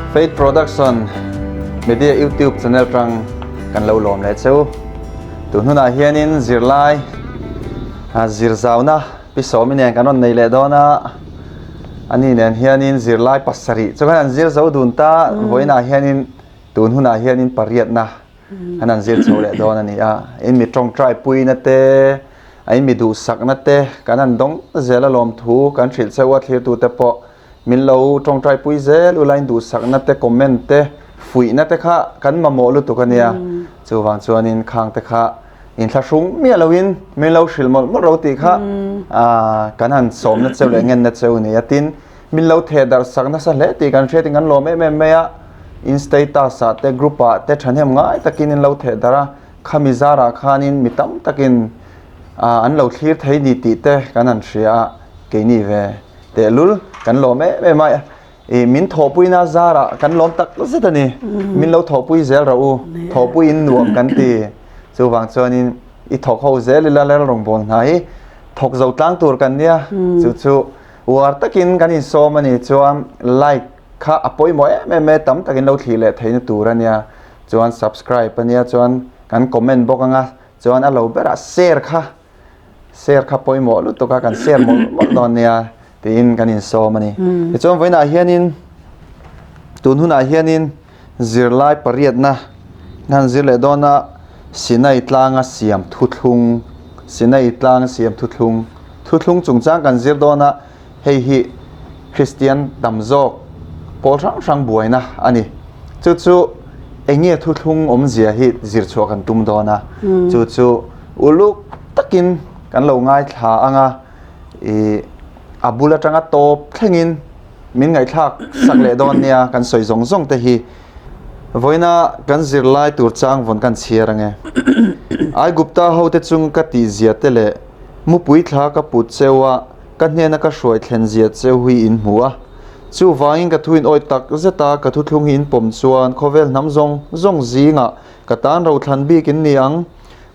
Faith Production Media YouTube channel tang kan lo lawm leh cheu. Tun hunah hianin zirlai zir zauna pi sawmi nen kan rawn nei leh dawn a. Ani nen hianin zirlai pasarih chu khan an zir zo dun ta. Vawiinah hianin tun hunah hianin pariatna an han zir chho leh dawn a ni a. In mi tawngtai puina te, a in mi duhsakna te kan han dawng zel a lawmthu kan hrilh cheu a thlirtute pawh min lo tawngtai pui zel ula in duhsakna te, comment te, fuihna te kha kan mamawh lutuk a nia. Chuvang chuanin khang te kha inthlahrung miah loin min lo hrilh mawlh mawlh ro tih kha kan han sawmna cheu leh ngenna cheu a ni a. Tin, Min lo theh darh sak nasa hle tih kan hriatin kan lawm em em mai a, in status ah te group ah te thahnem ngai takin in lo theh darh a, khami zarah khanin mi tam takin an lo thlir thei ni tih te kan han hria a, keini ve tehlul kan lawm em em a, ih min thawhpuina zarah kan lawm tak zet a ni, min lo thawhpui zel rawh u, thawhpui in nuam kan ti, chuvang chuanin i thawk ho zel ila lalrawngbâwl hna hi thawk zo tlang tur kan nia, chu chu. Uar takin kan insawm a nih chuan like kha a pawimawh em em e, tam takin lo thlir leh theihna tur a nia, chuan subscribe a nia, chuan kan comment bawk anga, chuan a lo berah share kha, share kha pawimawh lutuk a, kan share mawlh mawlh dawn nia tiin kan insawm a ni. Tichuan vawiinah hianin tun hunah hianin zirlai pariatna kan zir leh dawn a, Sinai tlanga siam thuthlung, Sinai tlanga siam thuthlung, thuthlung chungchang kan zir dawn a, hei hi Kristian tam zawk pawl hrang hrang buaina a ni. Chu chu eng nge thuthlung awmzia hi zir chhuah kan tum dawn a, chu chu uluk takin kan lo ngaithla ang a, ih a bul atanga tawp thlengin Min ngaihthlak sak leh dawn nia kan sawi zawng zawng te hi vawiina kan zirlai tur chang vawn kan chhiar ange. Aigupta ho te chung ka tih zia te leh mupui thla ka put cheu a, ka hnena ka hruai thlen zia cheu hi in hmu a. Chuvangin ka thu in awih tak zet a, ka thuthlung hi in pawm chuan khawvel hnam zawng zawng zingah ka tan rothlan bik in ni ang.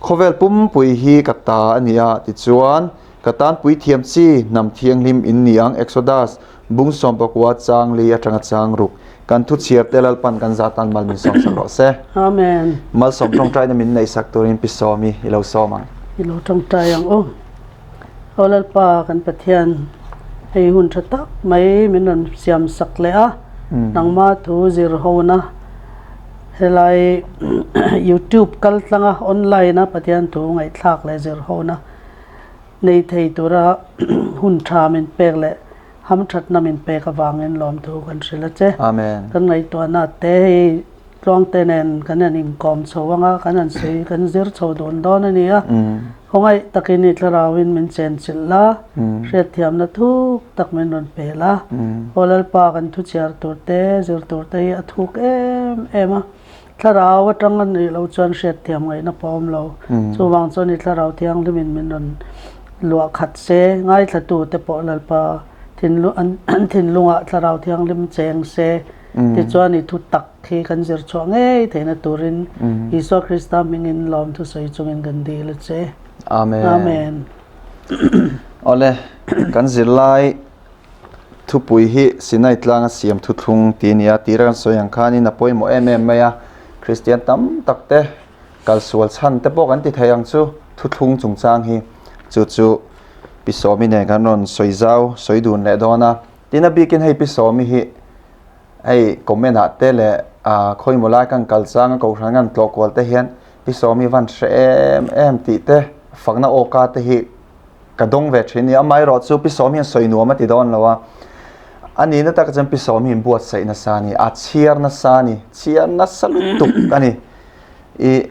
Khawvel pumpui hi ka ta a ni a, tichuan Ka tan puithiam chi hnam thianghlim in ni ang Exodus, Bung sawmpakua chang li atanga chang ruk. Kan thu chhiar te Lalpan kan zah tan mal min sawm sak rawh se. Amen. Malsawm tawngtaina min neih sak turin Pi Sawmi i lo sawm ang. I lo tawngtai ang aw. Aw Lalpa kan Pathian, hei hun tha tak mai min rawn siam sak leh a, nangma thu zir hona helai youtube kal tlanga online a Pathian thu ngaihthlak leh zir hona Nei thei tura hun tha min pek leh hamthatna min pek avangin lawmthu kan hrilh a che. Amen. Kan ngaihtuahna te hei tluangte nen kan han inkawm chho ang a, kan han sawi kan zir chho dun dawn a ni a. Khawngaih takin i thlarauin min chenchilh la, hriatthiamna thuk tak min rawn pe la. Aw Lalpa kan thuchhiar tur te, zir tur te hi a thuk em em a. Thlarau atang a nih loh chuan hriatthiam ngaihna pawh a awm lo. Chuvang chuan i thlarau thianghlimin min rawn luah khat se, ngaithlatute pawh Lalpa thinlung an thinlungah thlarau thianghlim cheng se, tichuan i thu tak hi kan zir chhuah ngei theihna turin Isua Krista hmingin lawmthu sawi chungin kan dil a che. Amen. Amen. Awle, kan zirlai Thupui hi Sinai tlanga siam thuthlung tih a ni a, tira kan sawi ang khanin a pawimawh em em mai a, Kristian tam tak te kalsual chhan te pawh kan ti thei ang chu thuthlung chungchang hi chu chu Pi Sawmi nen kan rawn sawi zau sawi dun leh dawn a, tin a bikin hei Pi Sawmi hi hei comment ah te leh ah khawimaw lai kan kal chang a kohhran kan tlawh kual te hian Pi Sawmi van hre em em tih te fakna awka te hi Ka dawng ve thin ni. Amaherawh chu Pi Sawm hian sawi nuam a ti dawn lo a. A nihna takah chuan Pi Sawm hi inbuatsaih nasa a ni. A chhiar nasa a ni. Chhiar nasa lutuk a ni. I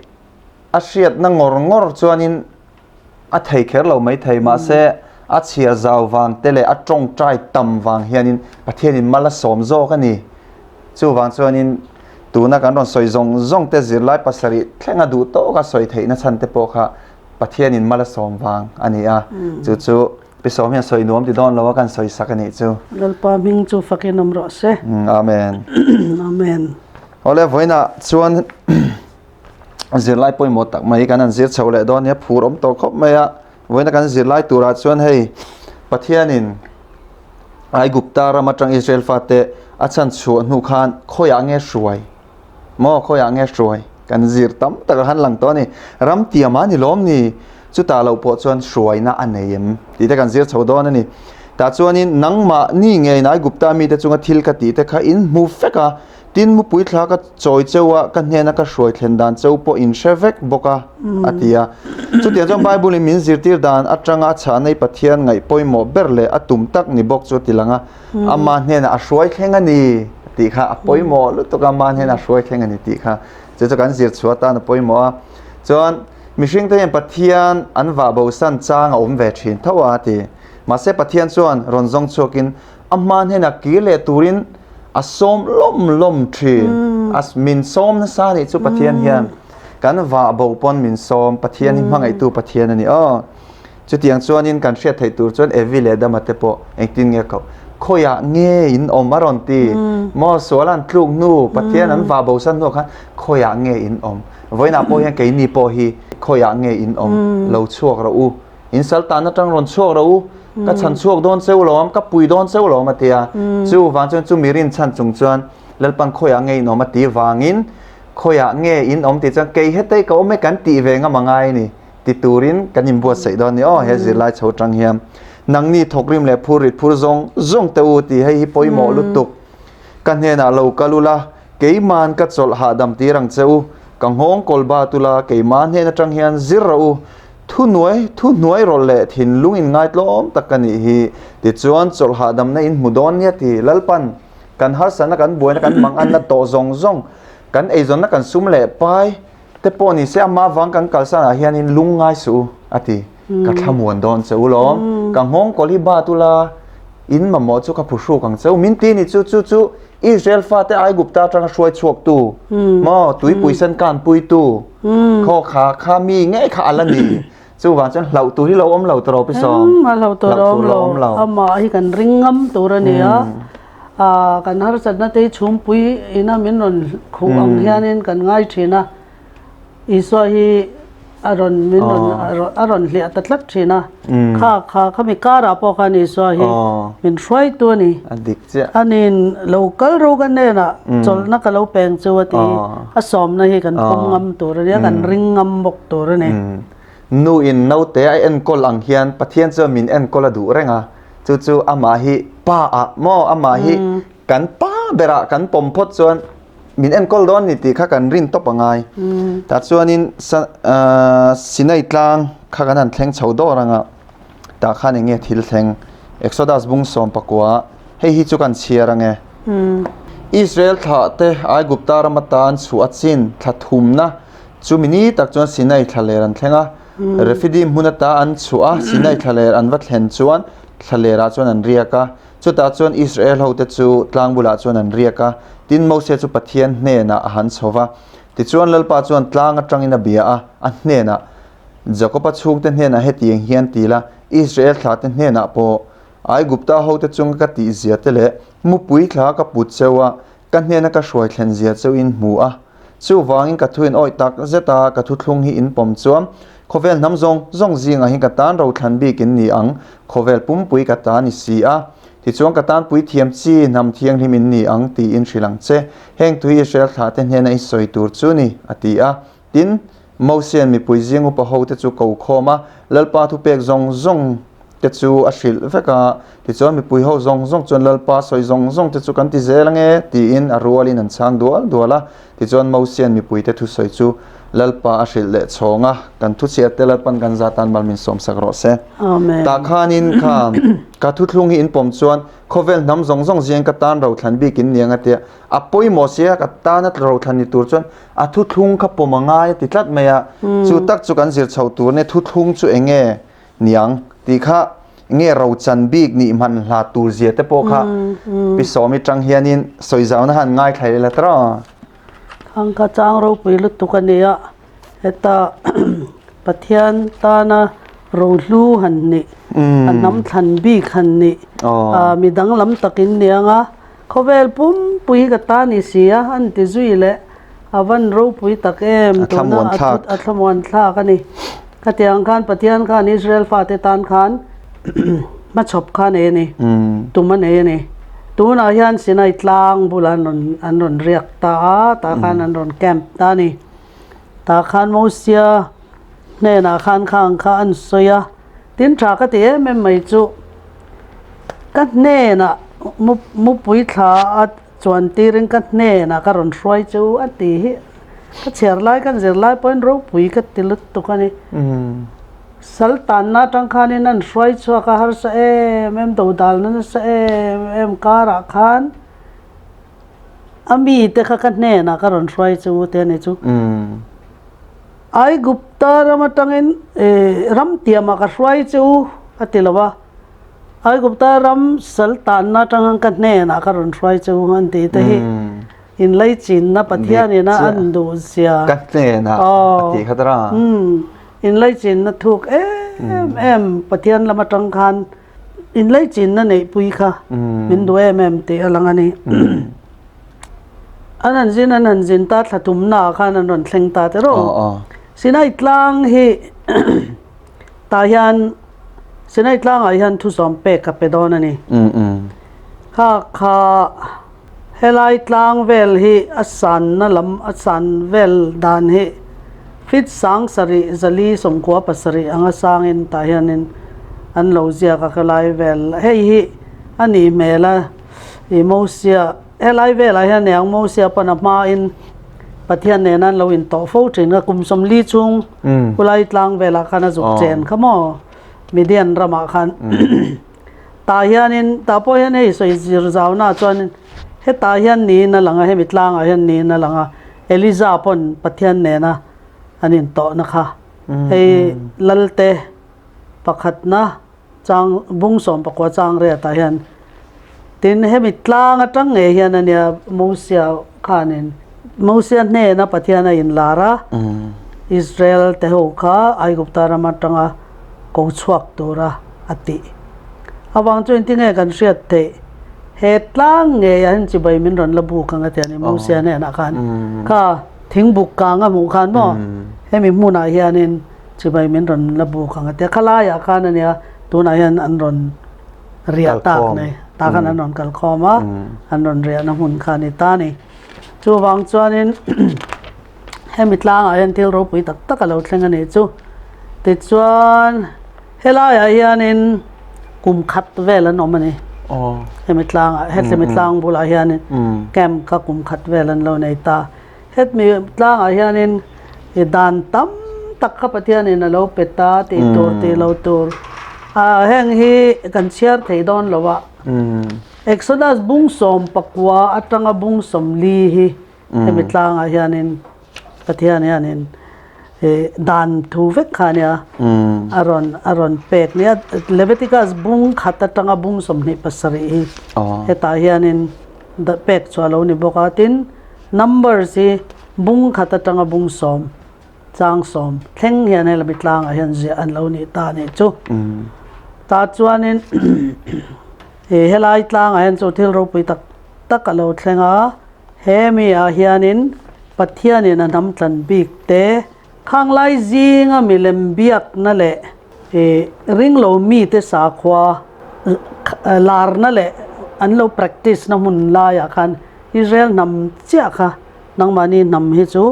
a hriatna ngawr ngawr chuanin a thei kher lo mai thei. Mahse a chhiar zau vang te leh a tawngtai tam vang hianin Pathianin mal a sawm zawk a ni. Chuvang chuanin tuna kan rawn sawi zawng zawng te zirlai pasarih thlenga duh tawka sawi theihna chhan te pawh kha Pathianin mal a sawm vang a ni a, chu chu Pi Sawm hian sawi nuam ti dawn lo a kan sawi sak a nih chu. Lalpa hming chu fakin awm rawh se. Amen. Amen. Awle vawiinah chuan zirlai pawimawh tak mai kan han zir chho leh dawn nia phur awm tawh khawp mai a. Vawiina kan zirlai turah chuan hei Pathianin. Aigupta ram atang Israel fate a chhan chhuah hnu khan khawiah nge hruai? Maw khawiah nge hruai? Kan zir tam tak a han lang tawh a ni. Ram tiam a ni lawm ni? Chutah loh pawh chuan hruaina a nei em? Tih te kan zir chho dawn a ni. Tah chuanin nangmah ni ngeiin Aigupta mite chunga thil ka tih te kha in hmu vek a, tin mupui thla ka chawi cheu a, ka hnena ka hruai thlen dan cheu pawh in hre vek bawk a, a ti a. Chutiang chuan Bible-in min zirtir dan atanga a chhahna i Pathian ngaih pawimawh ber leh a tum tak ni bawk chu a ti lang a, ama hnenah a hruai thleng a ni tih kha a pawimawh lutuk a, ama hnenah a hruai thleng a ni tih kha chu chu kan zir chhuah atan a pawimawh a. Chuan mihringte hian Pathian an vah bosan chang a awm ve thin tho a ti. Mahse Pathian chuan rawn zawng chhuakin a hma hnenah kir leh turin a sawm lawm lawm thin. A min sawm nasa nih chu Pathian hian kan vah bo pawn min sawm Pathian hi hmangaihtu Pathian a ni aw. Chutiang chuanin kan hriat theih tur chuan Evi leh Adama te pawh engtin nge koh khawiah nge in awm a rawn ti. Maw sual an tluk hnu Pathian an vah bo san hnuah khan khawiah nge in awm. Vawiinah pawh hian keini pawh hi khawiah nge in awm lo chhuak rawh u. In sal tan atang rawn chhuak rawh u, ka chhan chhuak dawn cheu lawm, ka pui dawn cheu lawm a ti a. Chu vang chuan chumi rin chhan chung chuan Lalpan khawiah nge in awm a ti vangin khawiah nge in awm tih chuan kei hetei ka awm e kan tih ve ngam a ngai a ni ti turin kan inbuatsaih dawn a ni aw he zirlai chho tang hian nangni thawkrim leh phur rit phur zawng zawng te u tih hei hi pawimawh lutuk ka hnenah lo kal ula Keima'n ka chawlh hahdam tir ang che u, ka nghawng kawl bat ula, keimah hnen atang hian zir rawh u, thuhnuai, thuhnuai rawlh leh thinlung in ngaitlawm tak ka nih hi, tichuan chawlh hahdamna in hmu dawn nia ti Lalpan, kan harsatna kan buaina kan manganna tawh zawng zawng, kan eizawnna kan sum leh pai te pawh ni se amah vang kan kalsan ah hianin lung ngai suh u, a ti. Ka thlamuan dawn che u lawm, ka nghawng kawl hi bat ula, in mamawh chu ka phuhruk ang che u, min ti ni chu chu chu Israel fate Aigupta atanga hruai chhuaktu, maw tuipui sen kanpuitu, khaw kha kha mi ngei kha a la ni. Chuvang chuan hlauh tur hi lo awm lo tawh pi sawm. Engmah hlauh tur a awm lo. Amah hi kan ring ngam tur a ni a. Kan harsatna te hi chhumpui ina min rawn khuh ang hianin kan ngai thin a. Isua hi a rawn min rawn a rawn hliah ta tlat thin a, kha kha khami karah pawh khan Isua hi min hruaitu a ni. A dik chiah. Anin lo kal ro ka hnenah chawlhna ka lo peng chu a ti a sawmna hi kan pawm ngam tur a nia kan ring ngam bawk tur a ni. Nu in naute a enkawl ang hian Pathian chuan min enkawl a duh reng a, chu chu amah hi pa ah maw amah hi kan pa berah kan pawm phawt chuan Min enkawl dawn ni tih kha kan rin tawp a ngai. Tah chuanin Sinai tlang kha kan han thleng chho dawr ang a, tah khan eng nge thil thleng? Exodus bung 14 hei hi chu kan chhiar ang e. Israel thlah te Aigupta ram atan chhuah a chin thla thumna chumi ni tak chuan Sinai thlaler an thleng a. Refidim hmun ata an chhuah a, Sinai thlaler an va thlen chuan thlalerah chuan an riak a. Chutah chuan Israel hote chu tlang bulah chuan an riak a, tin Mose chu Pathian hnenah a han chho va. Tichuan Lalpa chuan tlang atangin a bia a, a hnenah, Jakoba chhungte hnenah hetiang hian ti la, Israel thlate hnenah pawh, Aigupta hote chunga ka tihzia te leh mupui thla ka put cheu a, Ka hnena ka hruai thlen zia chu in hmu a, chuvangin ka thu in awih tak zet a, ka thuthlung hi in pawm chuam. Khawvel hnam zawng zawng zingah hi ka tan rothlan bik in ni ang, khawvel pumpui ka ta ni si a. Tichuan ka tan puithiam chi hnam thianghlim in ni ang tiin hrilh ang che. Heng tui Israel thlahte hnena i sawi tur chu ni, a ti a. Tin, Mosia'n mipui zing upa hote chu ko khawm a, Lalpa thupek zawng zawng te chu a hrilh vek a. Tichuan mipui ho zawng zawng chuan Lalpa sawi zawng zawng te chu kan ti zel ange, tiin a rualin an chhang dual dual a. Tichuan Mosia'n mipuite thusawi chu Lalpa a hrilh leh chhawng a, Kan thuchhiat te Lalpa'n kan za tan mal min sawmsak rawh se. Amen. Tah khanin kha ka thuthlung hi in pawm chuan khawvel hnam zawng zawng zingin ka tan rothlan bik in ni ang a tia. A pawimawh sia ka tana rothlan ni tur chuan a thuthlung kha pawm a ngai a ti tlat mai a, chu tak chu kan zir chho tur nia thuthlung chu eng nge niang tih kha nge rochan bik nih hman hla tur zia te pawh kha pi Sawmi tang hianin sawi zauna han ngaithla ila tawh. Khang kha chang ropui lutuk a nia, heta Pathian tana rohlu han nih, a hnam thlan bik han nih, mi danglam takin niang a. Khawvel pumpui hi ka ta ni si a, an ti zui leh a van ropui tak em tuna a thlamuan thlak a ni. Khatiang khan Pathian khan Israel fate tan khan. hmachhawp kha a nei a ni, tum a nei a ni. Tunah hian Sinai tlang bulah an rawn an rawn riak ta a, tah khan an rawn camp ta a ni. Tah khan Mosia hnenah khan khang kha an sawi a, tin tha ka ti em em mai chu ka hnenah mupui thla a chuan tirin ka hnenah ka rawn hruai chu a ti hi ka chhiar lai ka zir lai pawhin ropui ka ti lutuk a ni. Sal tanna atang khanin an hruai chhuak a harsa em em dodalna nasa em em karah khan a mite kha ka hnenah ka rawn hruai chu te a ni chu. Aigupta ram atangin ram tiamah ka hruai chu a ti lo a, Aigupta ram sal tanna atang ka hnenah ka rawn hruai chu an ti te hi. Inlaichinna Pathianin a an duh zia. Ka hnenah a tih kha tara. Inlaichinna thuk em em Pathian lam atang khan inlaichinna neihpui kha min duh em em tih a lang a ni. An han zin an han zin ta thla tumna ah khan an rawn thleng ta tiraw. Sinai tlang hi tah hian Sinai tlangah hian thusawm pek a pe dawn a ni. Kha kha. Helai tlang vel hi a sanna lam a san vel dan hi feet 70 437 anga sangin tah hianin an lo ziak a helai vel hei hi a nih hmel a ih Mosia helai velah hian eng Mosia pawn a hmain Pathian nena an lo intawh fo thin a kum 40 chhung khulai tlang velah khan a zuk chen kha maw Midian ramah khan. Tah hianin, tah pawh hian hei sawi zir zauna chuanin hetah hian niin a lang a, hemi tlangah hian niin a lang a, Eliza pawn Pathian nena an intawhna kha hei Lalte pakhatna chang bung 19 chang riatah hian tin hemi tlang atang ngei hian a nia Mosia khanin Mosia hnena Pathian a inlar a, Israel te ho kha Aigupta ram atanga ko chhuak tura a tih avang chu engtin nge kan hriat theih? He tlang ngeiah hian chibai min rawn la buk ang a ti a ni Mosia hnenah khan kha thingbuk kang a hmuh khan maw hemi hmunah hianin chibai min rawn la buk ang a ti a khalaiah khan a nia tunah hian an rawn riah tak nei tah khan an rawn kalkhawm a an rawn riahna hmun kha a ni ta a ni chuvang chuanin Hemi tlangah hian thil ropui tak tak a lo thleng a nih chu. Tichuan helaiah hianin kum khat vel an awm a ni. Hemi tlangah hemi tlang bulah hianin camp kha kum khat vel an lo nei ta. Hemi tlangah hianin i dan tam tak kha Pathianin a lo pe ta tih tur tih lo tur. Ah heng hi kan chhiar thei dawn lo a. Exodus bung 19 atanga bung 40 hi Hemi tlangah hianin Pathian hianin dan thu vek kha ania a rawn a rawn pek nia Leviticus bung khat atanga bung 27 hi hetah hianin pek chu a lo ni bawk a tin Numbers hi bung khat atanga bung 10 chang 10 thleng hian helami tlangah hian ziah an lo nih ta a nih chu tah chuanin helai tlangah hian chu thil ropui tak tak a lo thleng a. He mi ah hianin Pathianin a hnam tlan bik te, khanglai zinga milem biakna leh ringlo mite sakhua larna leh an lo practice na hmun laiah khan Israel hnam chiah kha nangmahni hnam hi chu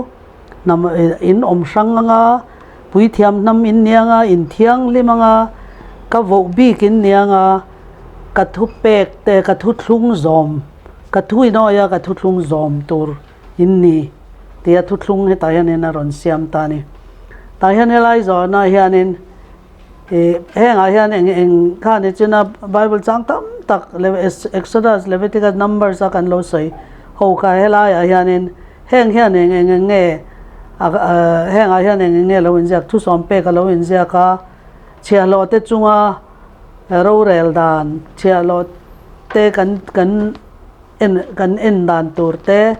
hnam in awm hrang anga, puithiam hnam in ni anga, in thianghlim anga, ka voh bik in ni anga, ka thupek te, ka thuthlung zawm. Ka thu inawi a, ka thuthlung zawm tur in ni tia thuthlung hetah hianin a rawn siam ta a ni. Tah hian helai zawhna hianin ih hengah hian eng eng kha ni china Bible chang tam tak Exodus, Leviticus, Numbers a kan lo sawi ho kha helaiah hianin heng hian eng eng eng nge hengah hian eng eng nge lo inziak thusawm pek a lo inziak a, chhiahhlawh te chunga Rorel dan chhiahhlawh te kan kan en kan en dan tur te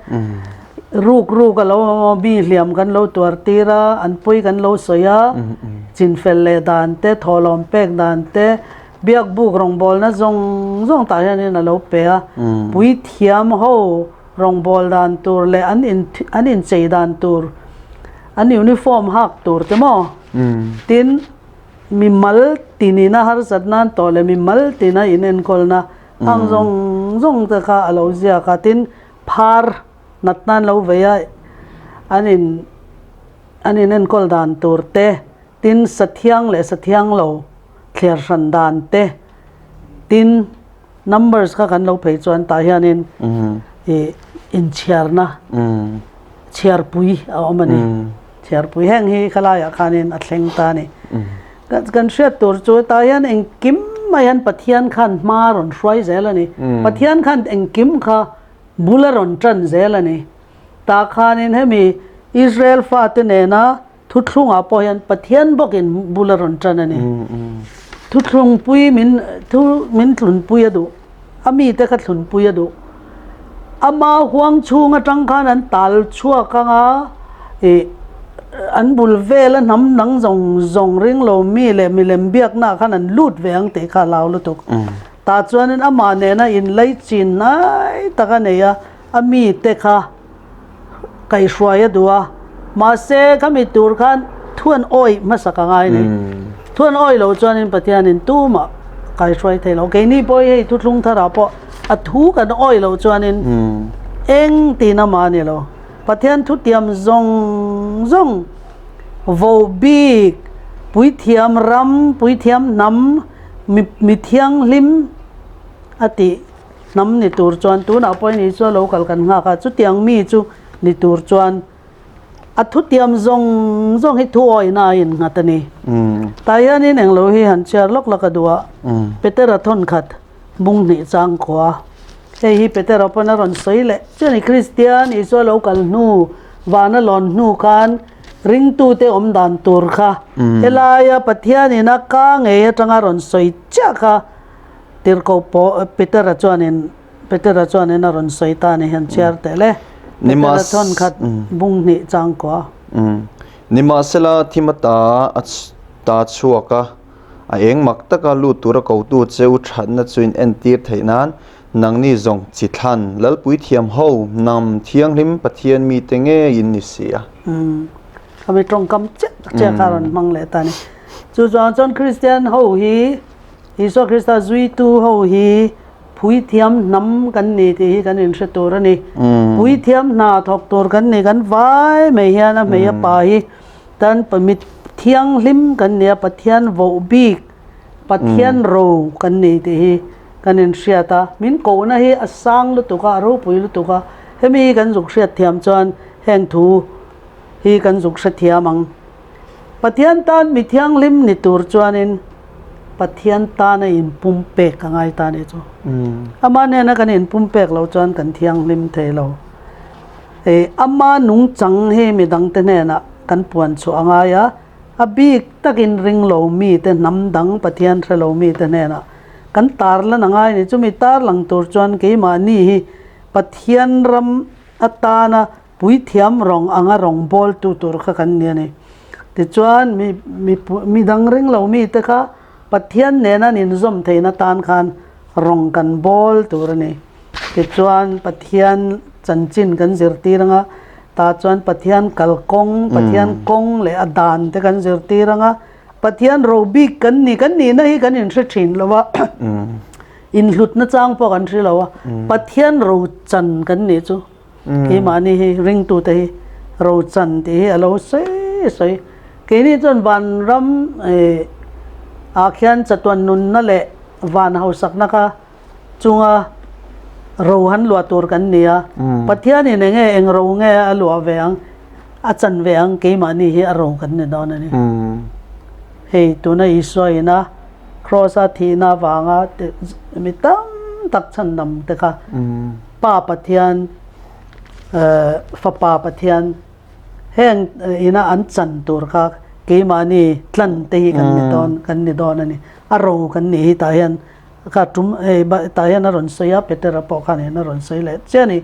ruk ruk a lo awm a mi hliam kan lo tuar tir a an pawi kan lo sawi a chinfel leh dan te thawhlawm pek dan te biakbuk rawngbawlna zawng zawng tah hianin a lo pe a puithiam ho rawngbâwl dan tur leh an in an inchei dan tur an uniform hak tur te maw tin. mimal tinina harsat nan tawh leh mimal tina inenkawlna ang zawng zawng te kha a lo ziak a. Tin, phar nat nan lo vei a, an in an inenkawl dan tur te, tin sathiang leh sathiang lo thliar hran dan te, tin numbers kha kan lo phei chuan tah hianin ih inchhiarna chhiarpui a awm a ni. Chhiarpui heng hi khalaiah khanin a thleng ta a ni. Kan hriat tur chu tah hian engkim mai hian Pathian khan hma a rawn hruai zel a ni. Pathian khan engkim kha bul a rawn tan zel a ni. Tah khanin hemi Israel fate nena thuthlungah pawh hian Pathian bawkin bul a rawn tan a ni. Thuthlungpui min thu min tlunpui a duh, a mite kha thlunpui a duh. Ama huang chhung atang khan an tal chhuak ang a, ih an bul vela hnam dang zawng zawng ring lo mi leh milem biaknaah khan an lut ve ang tih kha a hlau lutuk. Tah chuanin amah nena inlei chin hnai tak a nei a, a mite kha kaihhruai a duh a, mahse khami tur khan thu an awih hmasak a ngai ni. Thu an awih loh chuanin Pathianin tumah kaihhruai thei lo. Keini pawh hi hei thuthlung tharah pawh a thu kan awih loh chuanin eng tiin amah a ni lo. Pathian thutiam zawng zawng voh bik, puithiam ram, puithiam hnam, mi thianghlim a tih. Hnam ni tur chuan tunah pawhin Isua lo kal kan nghak a, chutiang mi chu ni tur chuan a thutiam zawng zawng hi thu awihna a innghat a ni. Tah hianin englo hi han chhiar lawk lawk a duh a, Petera thawnkhat bung hnih chang khua. Hei hi Petera pawn a rawn sawi leh chiah a ni, Kristian Isua lo kal hnu, vana lawn hnu khan ringtute awm dan tur kha helaia Pathianin a ka ngei atanga rawn sawi chiah kha Tirhkoh pawh Petera chuanin Petera chuanin a rawn sawi ta a ni hian chhiar teh le. Petera thawn khat bung hnih chang kua. Nimahsela thim ata a ta chhuak a, a eng mak taka lut tura kotu che u thatna chu in entir theih nan nangni zawng chi thlan Lalpui thiam ho hnam thianghlim Pathian mite ngei in ni si a. Khami tawngkam chiah chiah kha a rawn hmang leh ta a ni. Chu chuan chuan Kristian ho hi Isua Krista zuitu ho hi puithiam hnam kan ni tih hi kan inhre tur a ni. Puithiam hna thawk tur kan ni, kan vai mai hian a hmei a pa hi tan mi thianghlim kan ni a, Pathian voh bik, Pathian ro kan ni tih hi kan inhriat a. Min kohna hi a sang lutuk a, a ropui lutuk a, hemi hi kan zuk hriat thiam chuan heng thu hi kan zuk hrethiam ang. Pathian tan mi thianghlim ni tur chuanin Pathian tana inpumpek a ngai ta nih chu. Ama hnena kan inpumpek lo chuan kan thianghlim thei lo. Ei ama nungchang hi midangte hnenah kan puan chhuah a ngai a, a bik takin ring lo mite hnam dang Pathian hre lo mite hnenah kan tarlan a ngai ni. Chumi tarlang tur chuan keimahni hi Pathian ram atana Puithiam rawng anga rawng bawltu tur kha kan ni a ni. Tichuan, mi, mi, mi dang ring lo mite kha Pathian nena an inzawm theihna tan khan rawng kan bawl tur a ni. Tichuan, Pathian chanchin kan zirtir anga, tah chuan Pathian kalkawng, Pathian kawng leh a dan te kan zirtir anga, Pathian ro bik kan ni, kan nihna hi kan inhre thin lo a, inhlutna chang pawh kan hre lo a, Pathian ro chan kan nih chu. Keimahni hi ringtute hi rochan tih hi a lo sawi sawi. Keini chuan vanram ah khian chatuan nunna leh van hausakna kha chunga ro han luah tur kan ni a. Pathianin eng nge eng ro nge a luah ve ang, a chan ve ang keimahni hi a ro kan ni dawn a ni. Hei tuna Isua ina Kraws a thihna avanga mi tam tak chhandam te kha Pa Pathian, Fapa Pathian heng ina an chan tur kha keimahni tlan te hi kan ni dawn kan ni dawn a ni. A ro kan nih hi tah hian kha tum hei tah hian a rawn sawi a, Petera pawh khan hian a rawn sawi leh chiah a ni.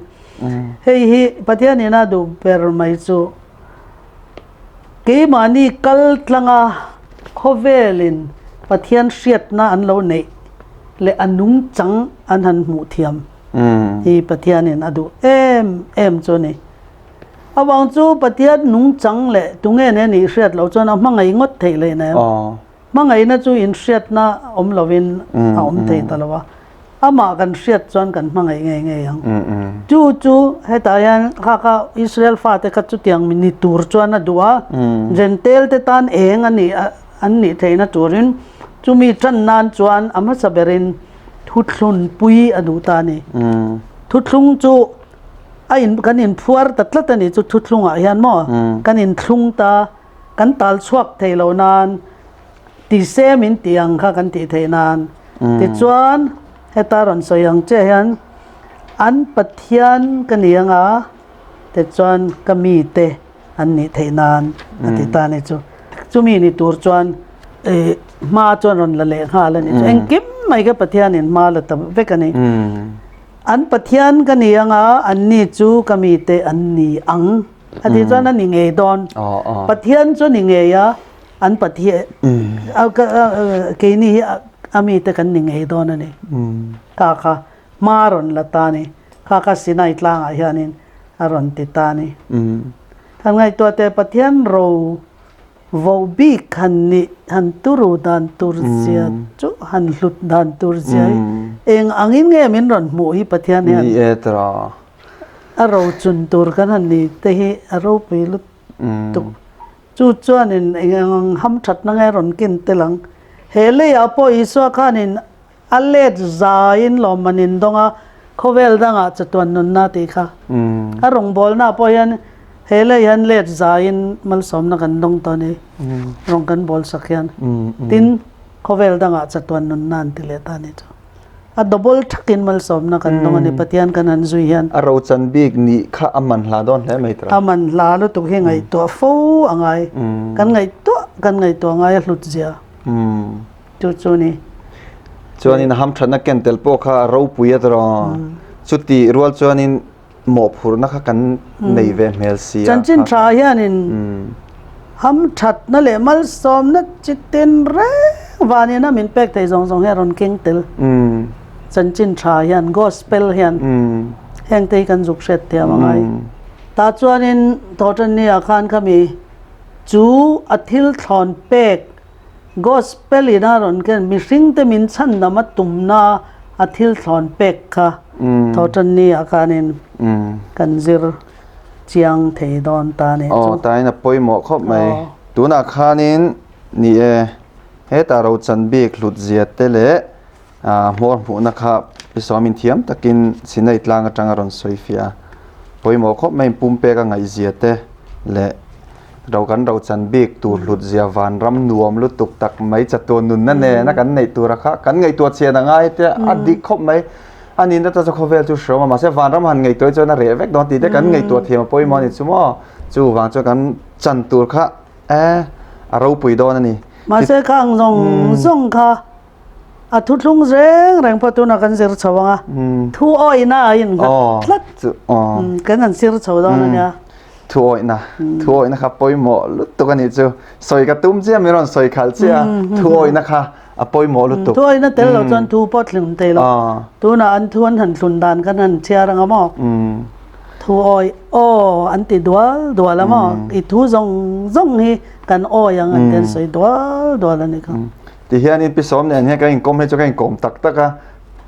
Hei hi Pathian ina duh ber mai chu Keimahni kal tlanga khawvelin Pathian hriatna an lo neih leh a nungchang an han hmuh thiam hi Pathianin a duh em em chu a ni. Avang chu Pathian nungchang leh tunge nen nih hriat loh chuan a hmangaih ngawt theih leh nem. Hmangaihna chu inhriatna awm lovin a awm thei ta lo a, amah kan hriat chuan kan hmangaih ngei ngei ang. Chu chu hetah hian kha kha Israel fate kha chutiang ni tur chuan a duh a, Jentail te tan eng a nih an nih theihna turin chumi tan nan chuan a hmasa berin thuthlunpui a duh ta a ni. Thuthlung chu a in kan inphuar ta tlat a ni chu thuthlungah hian maw kan inthlung ta. Kan tal chhuak thei lo nan ti se min tih ang kha kan tih theih nan. Tichuan heta rawn sawi ang chiah hian an Pathian ka ni anga tichuan ka mite an nih theih nan a ti ta a ni chu. Chumi ni tur chuan ih hma chuan rawn la leh nghal a ni chu. Engkim mai kha Pathianin hma la ta vek a ni. An Pathian ka ni anga anni chu ka mite an ni ang. A tih chuan a ni ngei dawn. Pathian chu ni ngei a, an Pathian keini hi a mite kan ni ngei dawn a ni. Kha kha hma rawn la ta a ni. Kha kha Sinai tlangah hianin a rawn ti ta a ni. Han ngaihtuah teh Pathian ro voh bik han nih han turu dan tur zia chu han hlut dan tur zia hi eng angin nge min rawn hmuh hi Pathian hian. Ni e tira. A rochun tur kan han ni te hi a ropui lutuk. Chu chuanin eng eng hamthatna nge rawn ken tel ang. He leiah pawh Isua khanin a let zaiin lawmman in dawng a, khawvel dangah chatuan nunna tih kha. A rawngbawlnaah pawh hian he lei hian let zaiin malsawmna kan dawng tawh a ni, rawng kan bawl sak hian. Tin, khawvel dangah chatuan nunna an ti leh ta a ni chu. A double thakin malsawmna kan dawng a ni Pathian kan han zui hian. A rochan bik nih kha a man hla dawn hle mai tira. A man hla lutuk hi ngaihtuah fo a ngai. Kan ngaihtuah kan ngaihtuah ngai a hlut zia chu chu ni. Chuanin a hamthatna ken tel pawh kha a ropui a tiraw. Chuti rual chuanin mawhphurhna kha kan nei ve hmel si a. Chanchin tha hianin hamthatna leh malsawmna chi tin reng vanina min pek thei zawng zawng hi a rawn keng tel. Chanchin tha hian gospel hian heng te hi kan zuk hriat thiam a ngai. Tah chuanin Thawhtanni-ah khan khami chu a thil thlawn pek Gospel in a rawn ken mihringte min chhandam a tumna a thil thlawn pek kha Thawhtanni ah khanin kan zir chiang thei dawn ta a nih chu. Aw, tain a pawimawh khawp mai. Tunah khanin ni e, hetah rochan bik hlut zia te leh hmawr hmuhna kha i sawmin thiam takin Sinai tlang atanga rawn sawi fiah a, pawimawh khawp mai pumpek a ngaihzia te leh ro kan rochan bik tur hlut zia vanram nuam lutuk tak mai chatuan nunna nena kan neih tura kha kan ngaihtuah chhian a ngai te a dik khawp mai. A nihna ta chu khawvel chu hreawm a, mahse vanram han ngaihtuah hi chuan a reh vek dawn tih te kan ngaihtuah thiam a pawimawh a ni chu maw. Chuvang chuan kan chan tur kha e a ropui dawn a ni. Mahse khang zawng zawng kha A thuthlung reng reng pawh tunah kan zir chho ang a, thu awihna a innghat tlat. Kan han zir chho dawn a nia. Thu awihna, thu awihna kha pawimawh lutuk a nih chu. Sawi ka tum chiah min rawn sawi khalh chiah a, thu awihna kha a pawimawh lutuk. Thu awihna tel lo chuan thu pawh thlun thei lo. Tunah an thu an han thlun dan kan han chhiar ang a maw? Thu awih aw an ti dual dual a maw? I thu zawng zawng hi kan awi ang an ti an sawi dual dual a nih kha. Ti hianin Pi Sawm nen hian kan inkawm hi chu kan inkawm tak tak a,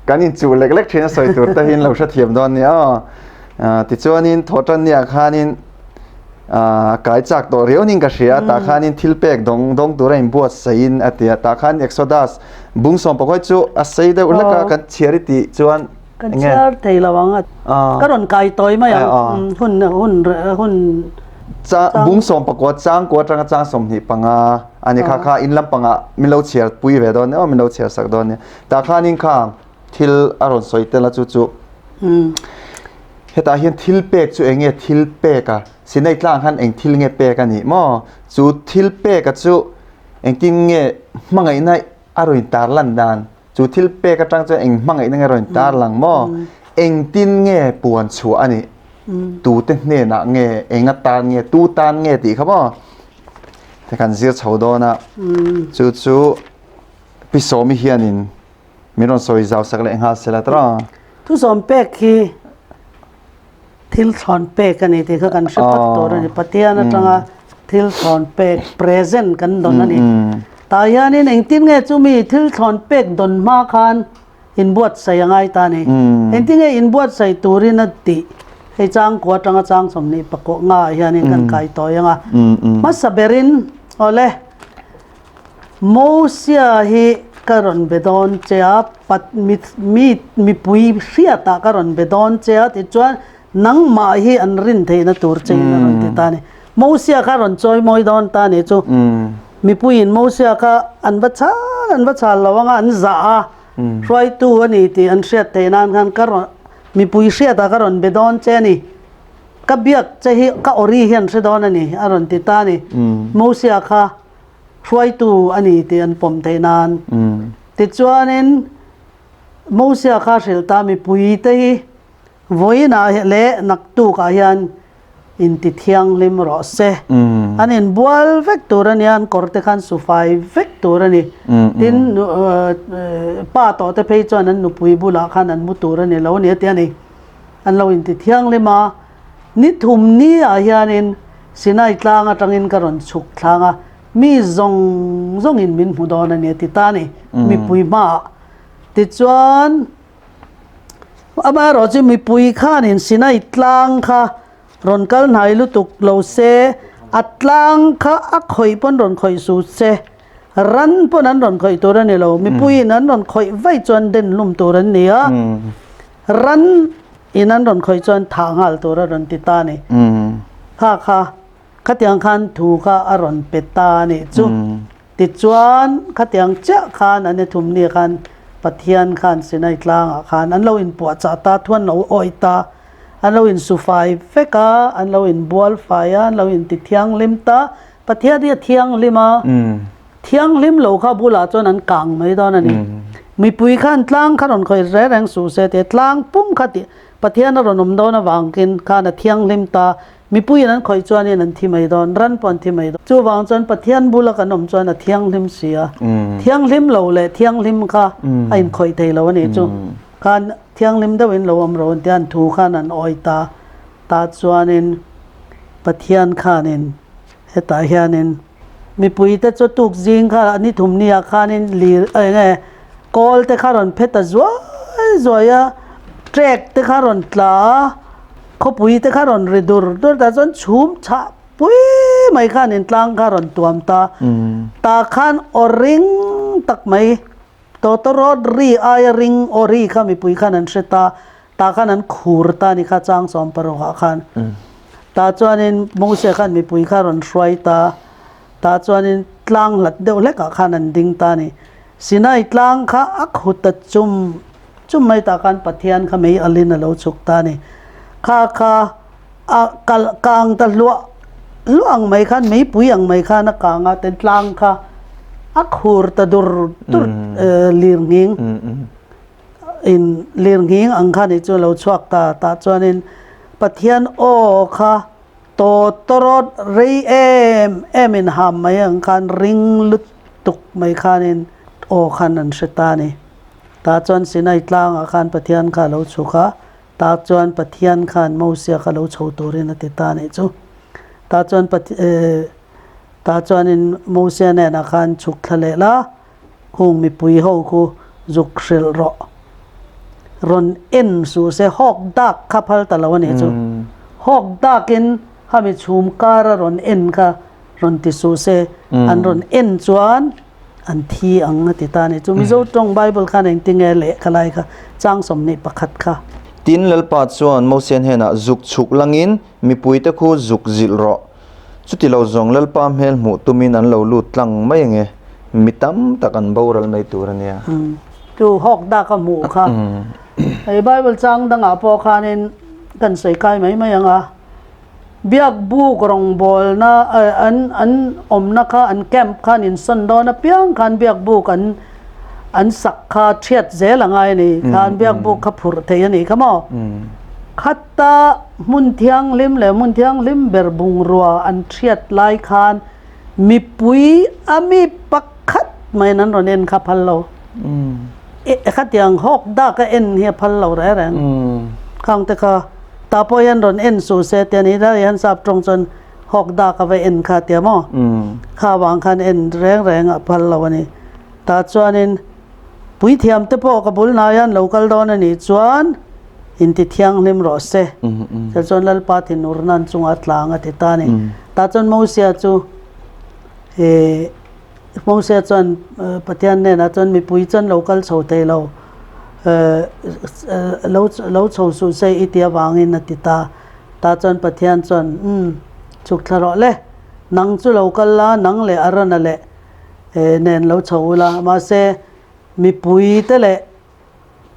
kan inchuh lek lek thin a sawi tur te hi in lo hrethiam dawn nia aw. Tichuanin Thawhtanniah khanin kai chak tawh riaunin ka hria a, tah khanin thil pek dawng dawng tura inbuatsaihin a ti a, tah khan Exodus bung sawm pakhawi chu a sei deuh hlek a, kan chhiar i tih chuan Kan chhiar thei lo ang a, ka rawn kai tawi mai ang hun hun hun Bung sawm pakua changkua atanga chang 25 a ni kha kha in lampangah min lo chhiar pui ve dawn nia min lo chhiar sak dawn nia. Tah khanin khang thil a rawn sawi tel a chu chu hetah hian thil pek chu eng nge thil pek a Sinai tlang khan eng thil nge pek a nih maw chu thil pek a chu engtin nge hmangaihna a rawn tarlan dan Chu thil pek atang chuan eng hmangaihna nge rawn tar lang maw? Engtin nge puan chhuah a nih? Tute hnenah nge, eng atan nge, tu tan nge tih kha maw? Te kan zir chho dawn a. Chu chu Pi Sawmi hianin min rawn sawi zau sak leh nghal sela tawh. Thusawm pek hi Thil thlawn pek a ni tih kha kan hre phawt tur a ni. Pathian atanga thil thlawn pek, present kan dawn a ni. Tah hianin engtin nge chumi thil thlawn pek dawn hma khan inbuatsaih a ngai ta a ni. Engtin nge inbuatsaih turin a tih? Hei changkua atanga chang 20 pakua ngaah hianin kan kai tawi ang a. Hmasa berin, awle, Mosia hi ka rawn be dawn che a, pat mi mi mipui hriatah ka rawn be dawn che a tichuan nangmah hi an rin theihna tur che in a rawn ti ta a ni. Mosia kha rawn chawi mawi dawn ta a ni chu. Mipuiin Mosia kha an va chhal an va chhal lo anga an zah a, hruaitu a ni tih an hriat theih nan khan ka rawn mipui hriatah ka rawn be dawn che a ni. Ka biak che hi ka awri hian hre dawn a ni a rawn ti ta a ni. Mosia kha hruaitu a ni tih an pawm theih nan. Tichuanin Mosia kha hrilh ta mipuite hi vawiinah leh naktukah hian inti thianghlim rawh se. An inbual vek tur a nia, an kawr te khan su fai vek tur a ni. Tin, pa tawh te phei chuan an nupui bulah khan an mu tur a ni lo a ni a ti a ni. An lo inti thianghlim a, ni thum ni ah hianin Sinai tlang atangin ka rawn chhuk thlang a, mi zawng zawngin min hmu dawn a ni a ti ta a ni, mipui hmaah. Tichuan, amaherawh chu mipui khanin Sinai tlang kha rawn kal hnai lutuk lo se, a tlang kha a khawih pawn rawn khawih su se, ran pawn an rawn khawih tur a ni lo, mipuiin an rawn khawih vaih chuan den hlum tur an ni a. Ran in an rawn khawih chuan thah nghal tur a rawn ti ta a ni. Kha kha, khatiang khan thu kha a rawn pe ta a nih chu. Tichuan, khatiang chiah khan an ethum ni khan Pathian khan Sinai tlangah khan an lo inpuahchah ta, thu an lo awih ta, an lo insufai vek a, an lo inbual fai a, an lo intithianghlim ta. Pathian hi a thianghlim a. Thianghlim lo kha bulah chuan an kang mai dawn a ni. Mipui khan tlang kha rawn khawih reng reng suh se tia tlang pum kha tih Pathian a rawn awm dawn avangin khan a thianghlim ta. Mipuiin an khawih chuanin an thi mai dawn, ran pawh an thi mai dawn. Chuvang chuan Pathian bula kan awm chuan a thianghlim si a. Thianghlim lo leh thianghlim kha a inkhawih thei lo a nih chu. Khan thianghlim deuhin lo awm rawh an tia an thu khan an awi ta. Tah chuanin Pathian khanin hetah hianin. Mipuite chu tuk zing kha ni thum nia khanin lir eng nge kawl te kha rawn phe ta zuai zuai a, trek te kha rawn tla a, khawpui te kha rawn ri dur dur ta chuan chhum chhah pui mai khan intlang kha rawn tuam ta. Tah khan aw ring tak mai tawtawrawt ri aia ring aw ri kha mipui khan an hre ta. Tah khan an khur ta a ni kha chang 16 ah khan. Tah chuanin Mose khan mipui kha a rawn hruai ta. Tah chuanin tlang hlat deuh hlekah khan an ding ta a ni. Sinai tlang kha a khut ta chum chum mai tah khan Pathian kha mei alin a lo chhuk ta a ni. Kha kha a kal kang ta hluah hluah ang mai khan meipui ang mai khan a kang a ten tlang kha a khur ta dur dur lirnghing. In lirnghing ang kha nih chu lo chhuak ta tah chuanin Pathian aw kha tawtawrawt rei em em in ham mai ang khan ring lutuk mai khanin aw khan an hre ta a ni. Tah chuan Sinai tlangah khan Pathian kha a lo chhuk a, tah chuan Pathian khan Mosia kha lo chho turin a ti ta a nih chu. Tah chuan tah chuanin Mosia hnenah khan chhuk thla leh la. Hung mipui ho khu zuk hrilh rawh. Rawn en suh se hawk dak kha phal ta lo a nih chu. Hawk dakin khami chhum kara rawn en kha rawn ti suh se an rawn en chuan an thi ang a ti ta a nih chu. Mizo tawng Bible khan engtinge lehkha lai kha chang 21 kha. Tin, Lalpa chuan Mosia hnenah zuk chhuk langin mipuite khu zuk zilh rawh. Chuti lo zawng Lalpa hmel hmuh tumin an lo lut tlang mai ange, mi tam tak an boral mai tur a nia. Chu hawk dak a hmuh kha. Hei Bible chang dangah pawh khanin kan sawi kai mai mai ang a. Biak buk rawngbawlna an an awmna kha an camp khan insawn dawn apiang khan biak buk an an sak kha thiat zel a ngai a ni. Khan biak buk kha phurh thei a nih kha maw? Khata hmun thianghlim leh hmun thianghlim ber bungrua an hriat lai khan mipui a mi pakhat maiin an rawn en kha phal lo. Khatiang hawk dak a en hi a phal lo reng reng. Khang te kha tah pawh hian rawn en suh se ti a ni. Helai hian sap tawng chuan. Hawkdak a va en kha tia maw? Kha avang khan en reng reng a phal lo a ni. Tah chuanin puithiam te pawh ka bul hnaiah an lo kal dawn a nih chuan inti thianghlim rawh se. Chel chuan Lalpa thinurna an chungah a tlang a ti ta a ni. Tah chuan Mosia chu eh Mosia chuan Pathian hnenah chuan mipui chuan lo kal chho thei lo eh lo lo chho suh se i ti avangin a ti ta. Tah chuan Pathian chuan umm chhuk thla rawh le nang chu lo kal la nang leh Arona leh nen lo chho ula mahse mipui te leh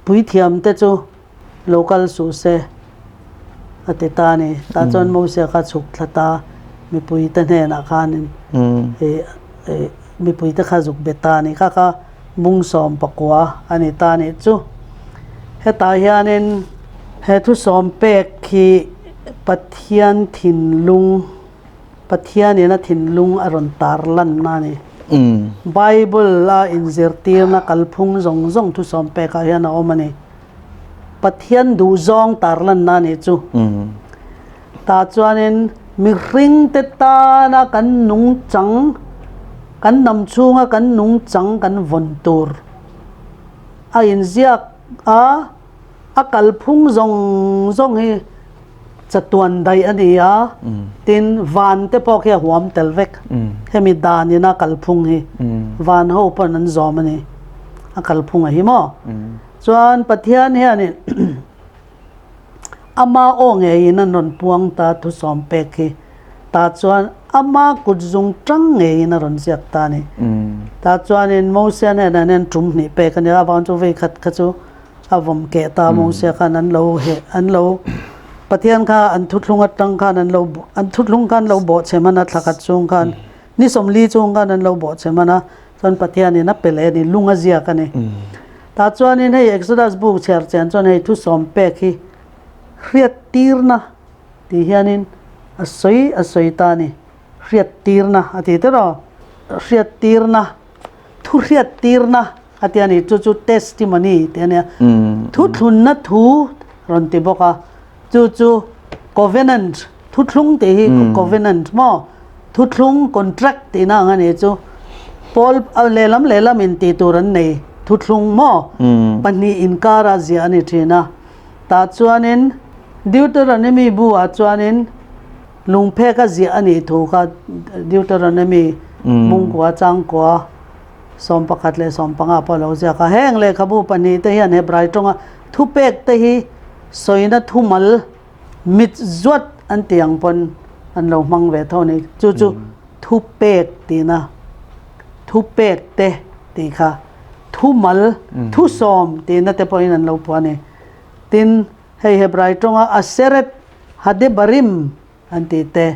Puithiam te chu lo kal suh se a ti ta a ni. Tah chuan Mosia kha chhuk thla ta mipui te hnenah khanin mipui te kha zuk be ta a ni. Kha kha bung 14 a ni ta a nih chu. Hetah hianin he thusawm pek hi Pathian thinlung Pathianin a thinlung a rawn tar lanna a ni. Bible a inzirtirna kalphung zawng zawng thusawm pekah hian a awm a ni. Pathian duhzawng tar lanna a nih chu. Tah chuanin mihringte tana kan nungchang, kan hnam chhunga kan nungchang kan vawn tur a inziak a, a kalphung zawng zawng hi Chatuan daih a ni a, tin van te pawh khi a huam tel vek. Hemi dan ina kalphung hi van ho pawn an zawm a ni. A kalphung a hi maw? Chuan Pathian hianin ama aw ngeiin an rawn puang ta thusawm pek hi. Tah chuan ama kut zung tang ngeiin a rawn ziak ta a ni. Tah chuanin Mosia hnenah hian tum hnih pek a ni a, avang chu vei khat kha chu A vawm keh ta Mosia khan an lo heh an lo Pathian kha an thuthlung atang khan an lo an thuthlung khan lo bawh chhe hman a thla khat chung khan ni 40 chung khan an lo bawh chhe hman a chuan Pathianin a pe leh a ni lung a ziak a ni. Tah chuanin hei Exodus bu chhiar chian chuan hei thusawm pek hi hriattirna tih hianin a sawi a sawi ta a ni hriattirna a ti tiraw hriattirna Thu hriattirna a ti a ni, chu chu testimony tih a nia. Thuthlunna thu rawn ti bawk a, chu chu covenant, thuthlung tih hi covenant maw? Thuthlung, contract tihna ang a ni chu. Pawl lehlam lehlam in tih tur an nei, thuthlung maw? Pahnih inkara ziah a ni thin a. Tah chuanin Deuteronomy bu ah chuanin Lungphek a ziah a nih thu kha Deuteronomy Mungkua Changkua 11 leh 15 pawh a lo ziak a. Heng lehkhabu pahnih te hian Hebrai tawnga thupek te hi sawina thumal mit zuat an tih ang pawn an lo hmang ve tho a ni. Chu chu thupek tihna thupek te tih kha thumal thusawm tihna te pawhin an lo phuah a ni. Tin, Hei Hebrai tawnga Aseret Hadebarim an tih te,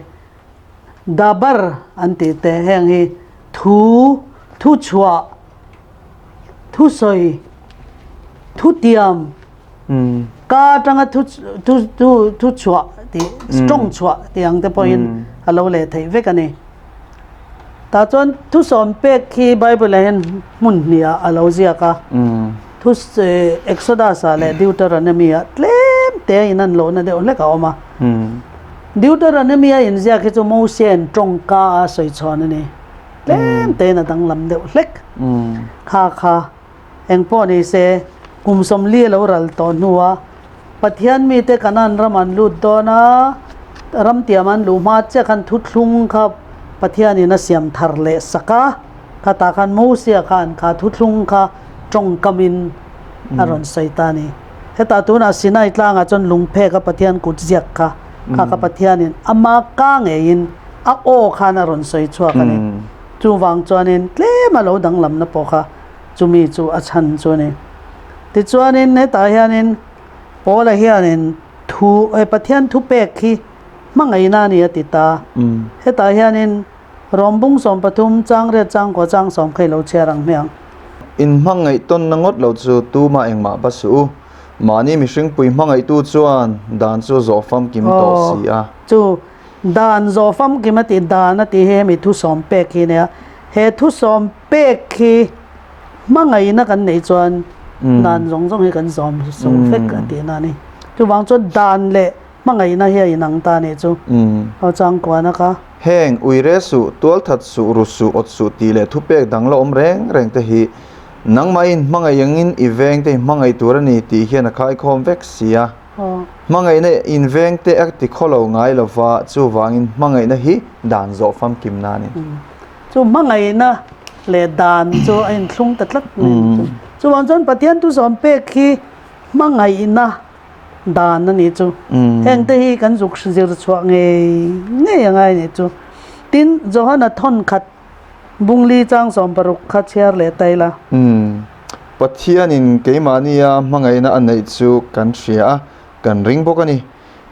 Dabar an tih te heng hi thu, thuchhuah, thusawi, thutiam, ka atanga thu thu thu thuchhuah tih, tawng chhuah tih ang te pawhin a lo leh theih vek a ni. Tah chuan thusawm pek khi Bible ah hian hmun hnih ah a lo ziak a. Thu Exodus ah leh Deuteronomy ah tlem te a inan lohna deuh hlek a awm a. Deuteronomy a inziak hi chu Mosia'n tawngka a sawi chhawn a ni. Tlem te in a danglam deuh hlek. Kha kha eng pawh ni se kum 40 a lo ral tawh hnua Pathian mite Kanaan ram an lut dawn a, ram tiam an luh hma chiah khan thuthlung kha Pathianin a siam thar leh sak a, khatah khan Mosia khan kha thuthlung kha tawngkamin a rawn sawi ta a ni. Hetah tunah Sinai tlangah chuan lungphek a Pathian kut ziak kha kha kha Pathianin ama ka ngeiin a aw khan a rawn sawi chhuak a ni. Chuvang chuanin tlem a lo danglamna pawh kha chumi chu a chhan chu a ni. Tichuanin hetah hianin Paula hianin thu he Pathian thupek hi hmangaihna a ni a ti ta. Hetah hianin Rom bung 13 changriat changkua chang sawm kha i lo chhiar ang hmiang. In hmangaih tawnna ngawt lo chu tumah engmah va suh u. Mahni mihringpui hmangaihtu chuan dan chu zawh famkim tawh si a. Chu dan zawh famkim a tih dan a tih hi hemi thusawm pek hi a nia. He thusawm pek hi hmangaihna kan neih chuan dan zawng zawng hi kan zawm zo vek a tihna a ni. Chuvang chuan dan leh. hmangaihna hi a inang ta a nih chu. Aw changkuana kha. Heng, uire suh, tualthat suh, ru suh, awt suh tih leh thupek dang la awm reng reng te hi nangmahin hmangaih angin i veng te i hmangaih tur a ni tih hian a khaikhawm vek si a. Hmangaihna inveng te a ti khawlo ngai lova, chuvangin hmangaihna hi dan zawh famkimna a ni. Chu hmangaihna leh dan chu a inthlung ta tlat mai a ni chu. Chuvang chuan Pathian thusawm pek hi hmangaihna dan a ni chu. Heng te hi kan zuk zir chhuah ngei ngei a ngai a ni chu. Tin, Johana thawnkhat Bungli chang 60 kha chhiar leh ta ila. Umm. Pathianin keimahnia hmangaihna a neih chu kan hria a, kan ring bawk a ni.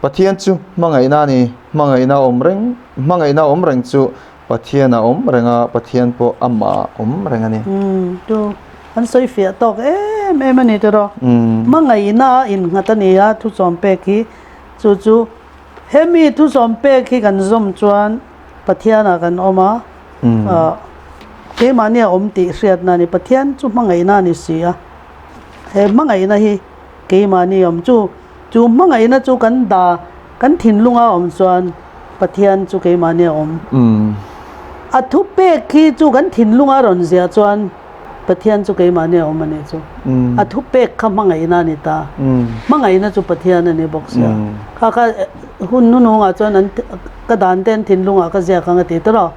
Pathian chu hmangaihna a ni, hmangaihna awm reng, hmangaihna awm reng chu Pathian a awm reng a, Pathian pawh amah a awm reng a ni. Umm, chu an sawi fiah tawk em em a ni tiraw. Hmangaihna a innghat a ni a, thusawm pek hi chu chu hemi thusawm pek hi kan zawm chuan Pathianah kan awm a, keimahni a awm tih hriatna a ni. Pathian chu hmangaihna a ni si a, he hmangaihna hi keimahni a awm. Chu chu hmangaihna chu kan da, kan thinlunga a awm chuan Pathian chu keimahni a awm. A thupek hi chu kan thinlunga a rawn ziah chuan Pathian chu keimahni a awm a nih chu. A thupek kha hmangaihna a ni ta. Hmangaihna chu Pathian a ni bawk sia. Kha kha hun hnuhnungah chuan an ka dan te an thinlungah ka ziak ang a ti tawh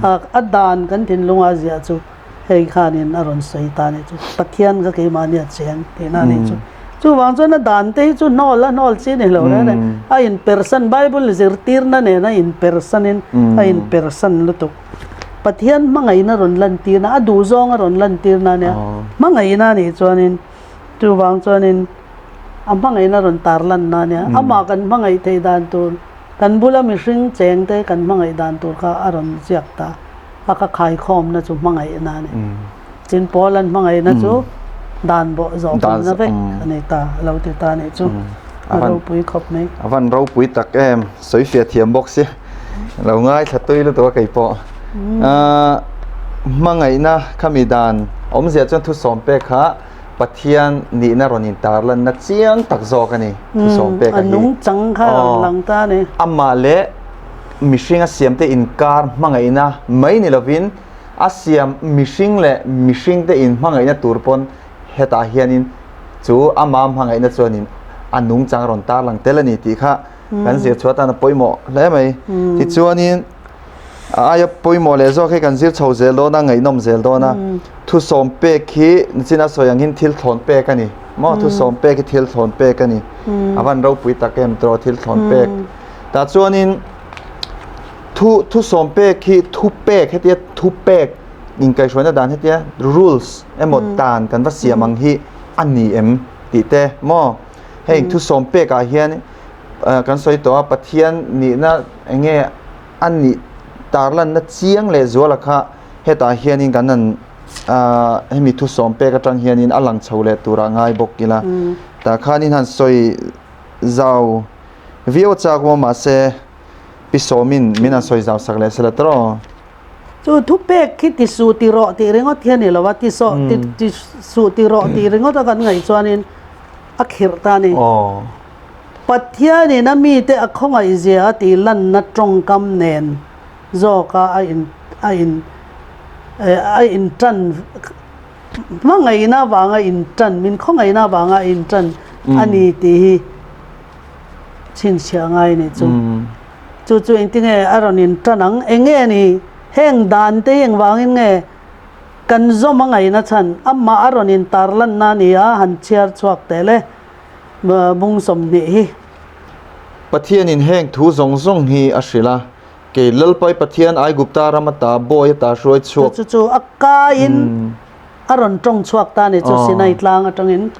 a. A dan kan thinlunga a ziah chu hei khanin a rawn sawi ta a nih chu. Pathian kha keimahni a cheng tihna a nih chu. Chuvang chuan a dan te hi chu hnawl a hnawl chi ni lo reng reng. A inpersan Bible zirtirna nen a inpersanin a inpersan lutuk. Pathian hmangaihna rawn lantirna, a duhzawng a rawn lantirna a nia. Hmangaihna a nih chuanin chuvang chuanin a hmangaihna rawn tarlanna a nia. Amah kan hmangaih theih dan tur, kan bula mihring cheng te kan hmangaih dan tur kha a rawn ziak ta. A ka khaikhawmna chu hmangaihna a ni. Tin, Paul-a'n hmangaihna chu dan bawh zawhpawmna vek a ni ta, a lo ti ta a nih chu. A ropui khawp mai. A van ropui tak em, sawi fiah thiam bawk si. Lo ngaithla tui lutuk a kei pawh. Hmangaihna khami dan awmzia chuan thusawm pek kha Pathian nihna rawn intarlanna chiang tak zawk a ni, thusawm pek a hi. A nungchang kha a rawn lang ta a ni. Amah leh mihringa siamte inkar hmangaihna mai ni lovin, A siam mihring leh mihringte inhmangaihna tur pawn hetah hianin chu ama hmangaihna chuanin a nungchang rawn tarlang tel a ni tih kha kan zir chhuah atan a pawimawh hle mai. Tichuanin a aia pawimawh leh zawk hi kan zir chho zel dawn a, ngaihnawm zel dawn a. Thusawm pek hi nichin a sawi angin thil thlawn pek a ni maw? Thusawm pek hi thil thlawn pek a ni. A van ropui tak em tawh thil thlawn pek. Tah chuanin. Thu thusawm pek hi thu pek hetia thu pek inkaihhruaina dan hetia rules emaw dan kan va siam ang hi a ni em tih te maw heng thusawm pek ah hian kan sawi tawh a Pathian nihna eng nge a nih tarlanna chiang leh zuala kha hetah hianin kan han hemi thusawm pek atang hianin a lang chho leh turah ngai bawk ila tah khanin han sawi zau viau chak maw mahse Pi Sawmin min an sawi zau sak leh sela tawh. Chu thupek khi ti suh ti rawh tih ringawt hi a ni lo a, ti sawh ti ti suh ti rawh tih ringawt a kan ngaih chuanin a khirh ta a ni. Pathianin a mite a khawngaih zia a tih lanna tawngkam nen zawka a in a in a intan hmangaihna avanga intan min khawngaihna avanga a intan a ni tih hi chhinchhiah ngai a ni chu. Chu chu engtinge a rawn in tan ang? Enge ni? Heng dan te hi engvangin nge kan zawm a ngaihna chhan? Amah a rawn in tarlanna a ni a, han chhiar chhuak teh le bung 20 hi. Pathianin heng thu zawng zawng hi a hrilh a, Kei Lalpai Pathian Aigupta ram ata bawi ata hruai chhuak. Chu chu a kaiin a rawn tawng chhuak ta a ni chu Sinai tlang atangin.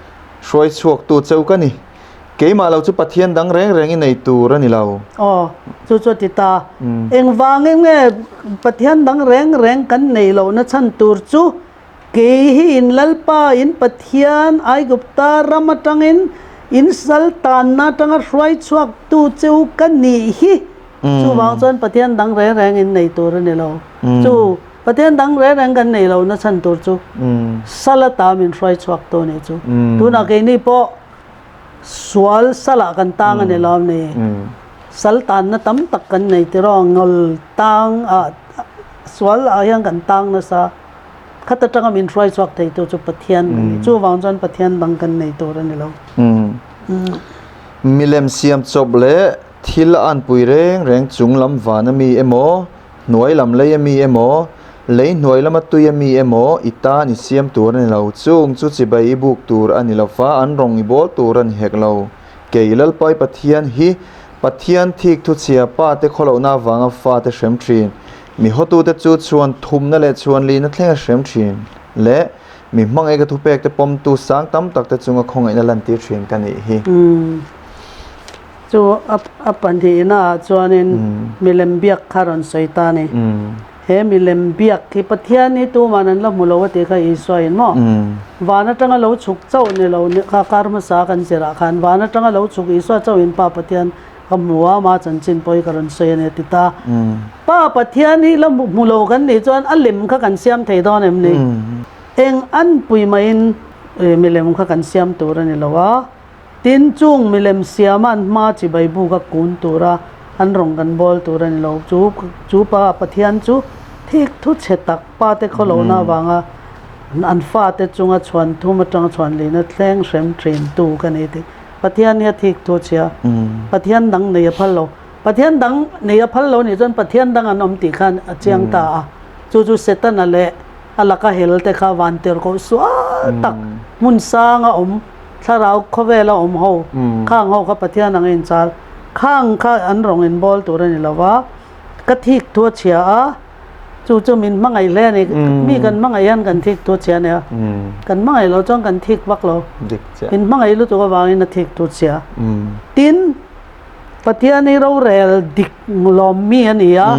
Hruai chhuaktu cheu ka ni. Keimah lo chu Pathian dang reng reng i nei tur a ni lo. Aw, chu chu a ti ta. Engvangin nge Pathian dang reng reng kan neih lohna chhan tur chu kei hi in Lalpa, in Pathian, Aigupta ram atangin in sal tanna atanga hruai chhuaktu cheu ka nih hi. Chuvang chuan Pathian dang reng reng in nei tur a ni lo. Chu Pathian dang reng reng kan neih lohna chhan tur chu sal ata min hruai chhuaktu a nih chu. Tunah keini pawh. Sual salah kan tang a ni lo ni. Sal tanna tam tak kan nei tiraw ngawl tang ah sual ah hian kan tang nasa. Khat atanga min hruai chhuak thei tu chu Pathian a ni. Chuvang chuan Pathian dang kan nei tur a ni lo. Milem siam chawp leh thil a anpui reng reng chung lam van a mi emaw, hnuai lam lei a mi emaw, lei hnuai lama tui a mi emaw i tan i siam tur a ni lo. Chung chu chibai i buk tur a ni lo va, an rawng i bawl tur a ni hek lo. Kei Lalpai Pathian hi Pathian thik thuchhia pate khawlohna avanga fate hrem thin. Mi hotute chu chhuan thumna leh chhuan lihna thleng a hrem thin leh mi hmangaih ka thupekte pawmtu sang tam takte chunga khawngaihna lantir thin ka nih hi. Chu a pahnihna ah chuanin milem biak kha rawn sawi ta a ni. He milem biak hi Pathian hi tuman an la hmu lo a tih kha Isua in maw? Van atanga lo chhuk chauh ni lo kha kar hmasa kan zirah khan van atanga lo chhuk Isua chauhin Pa Pathian ka hmu a, ama chanchin pawh hi ka rawn sawi a ni a ti ta. Pa Pathian hi la hmu lo kan nih chuan a lem kha kan siam thei dawn em ni? Eng anpui maiin milem kha kan siam tur a ni lo a. Tin, chung milem siama an hma chibai buk a kun tura an rawng kan bawl tur a ni lo. Chu chu pa Pathian chu thik thu chhe tak pa te khawlohna avanga an fate chunga chhuan thum atanga chhuan lihna thleng hrem thin tu ka ni tih Pathian hi a thik thu chhia. Pathian dang nei a phal lo. Pathian dang nei a phal lo nih chuan Pathian dang an awm tih khan a chiang ta a. Chu chu Setana leh a laka hel te kha van tirhkoh sual tak hmun sanga awm Thlarau khawvela awm ho, khang ho kha Pathian ang a inchal. Khang kha an rawng inbawl tur a ni lo va, ka thik thu a chhia a, chu chu min hmangaih hle a ni. Mi kan hmangaih hian kan thik thu a chhia a nia. Kan hmangaih loh chuan kan thik vak lo. Min hmangaih lutuk avangin a thik thu a chhia. Tin, Pathian hi rorel dik lawm mi a ni a,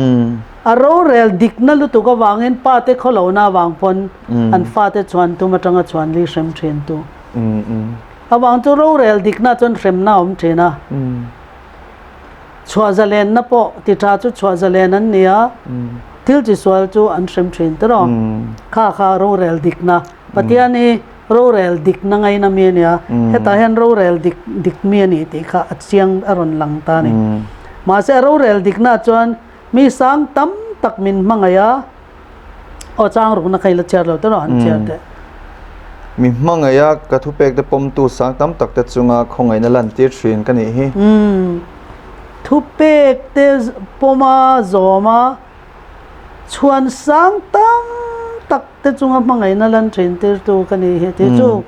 a rorel dikna lutuk avangin pate khawlohna avang pawn an fate chuan tum atanga chuan li hrem thin tu. Avang chu rorel dikna chuan hremna a awm thin a, chhuah zalenna pawh ti tha chu chhuah zalen an ni a, thil chi sual chu an hrem thin tiraw. Kha kha rorel dikna Pathian hi Rorel dikna ngaina mi a nia, hetah hian rorel dik dik mi a nih tih kha a chiang a rawn lang ta a ni. Mahse a rorel diknaah chuan mi sang tam tak min hmangaih a, aw chang rukna kha i la chhiar lo te erawh an chhiar teh. Mi hmangaih a, ka thupek te pawmtu sang tam tak te chunga khawngaihna lantir thin ka nih hi. Thupek te pawma zawma chhuan sang tam tak te chunga hmangaihna lan thin tirtu ka ni hi tih chu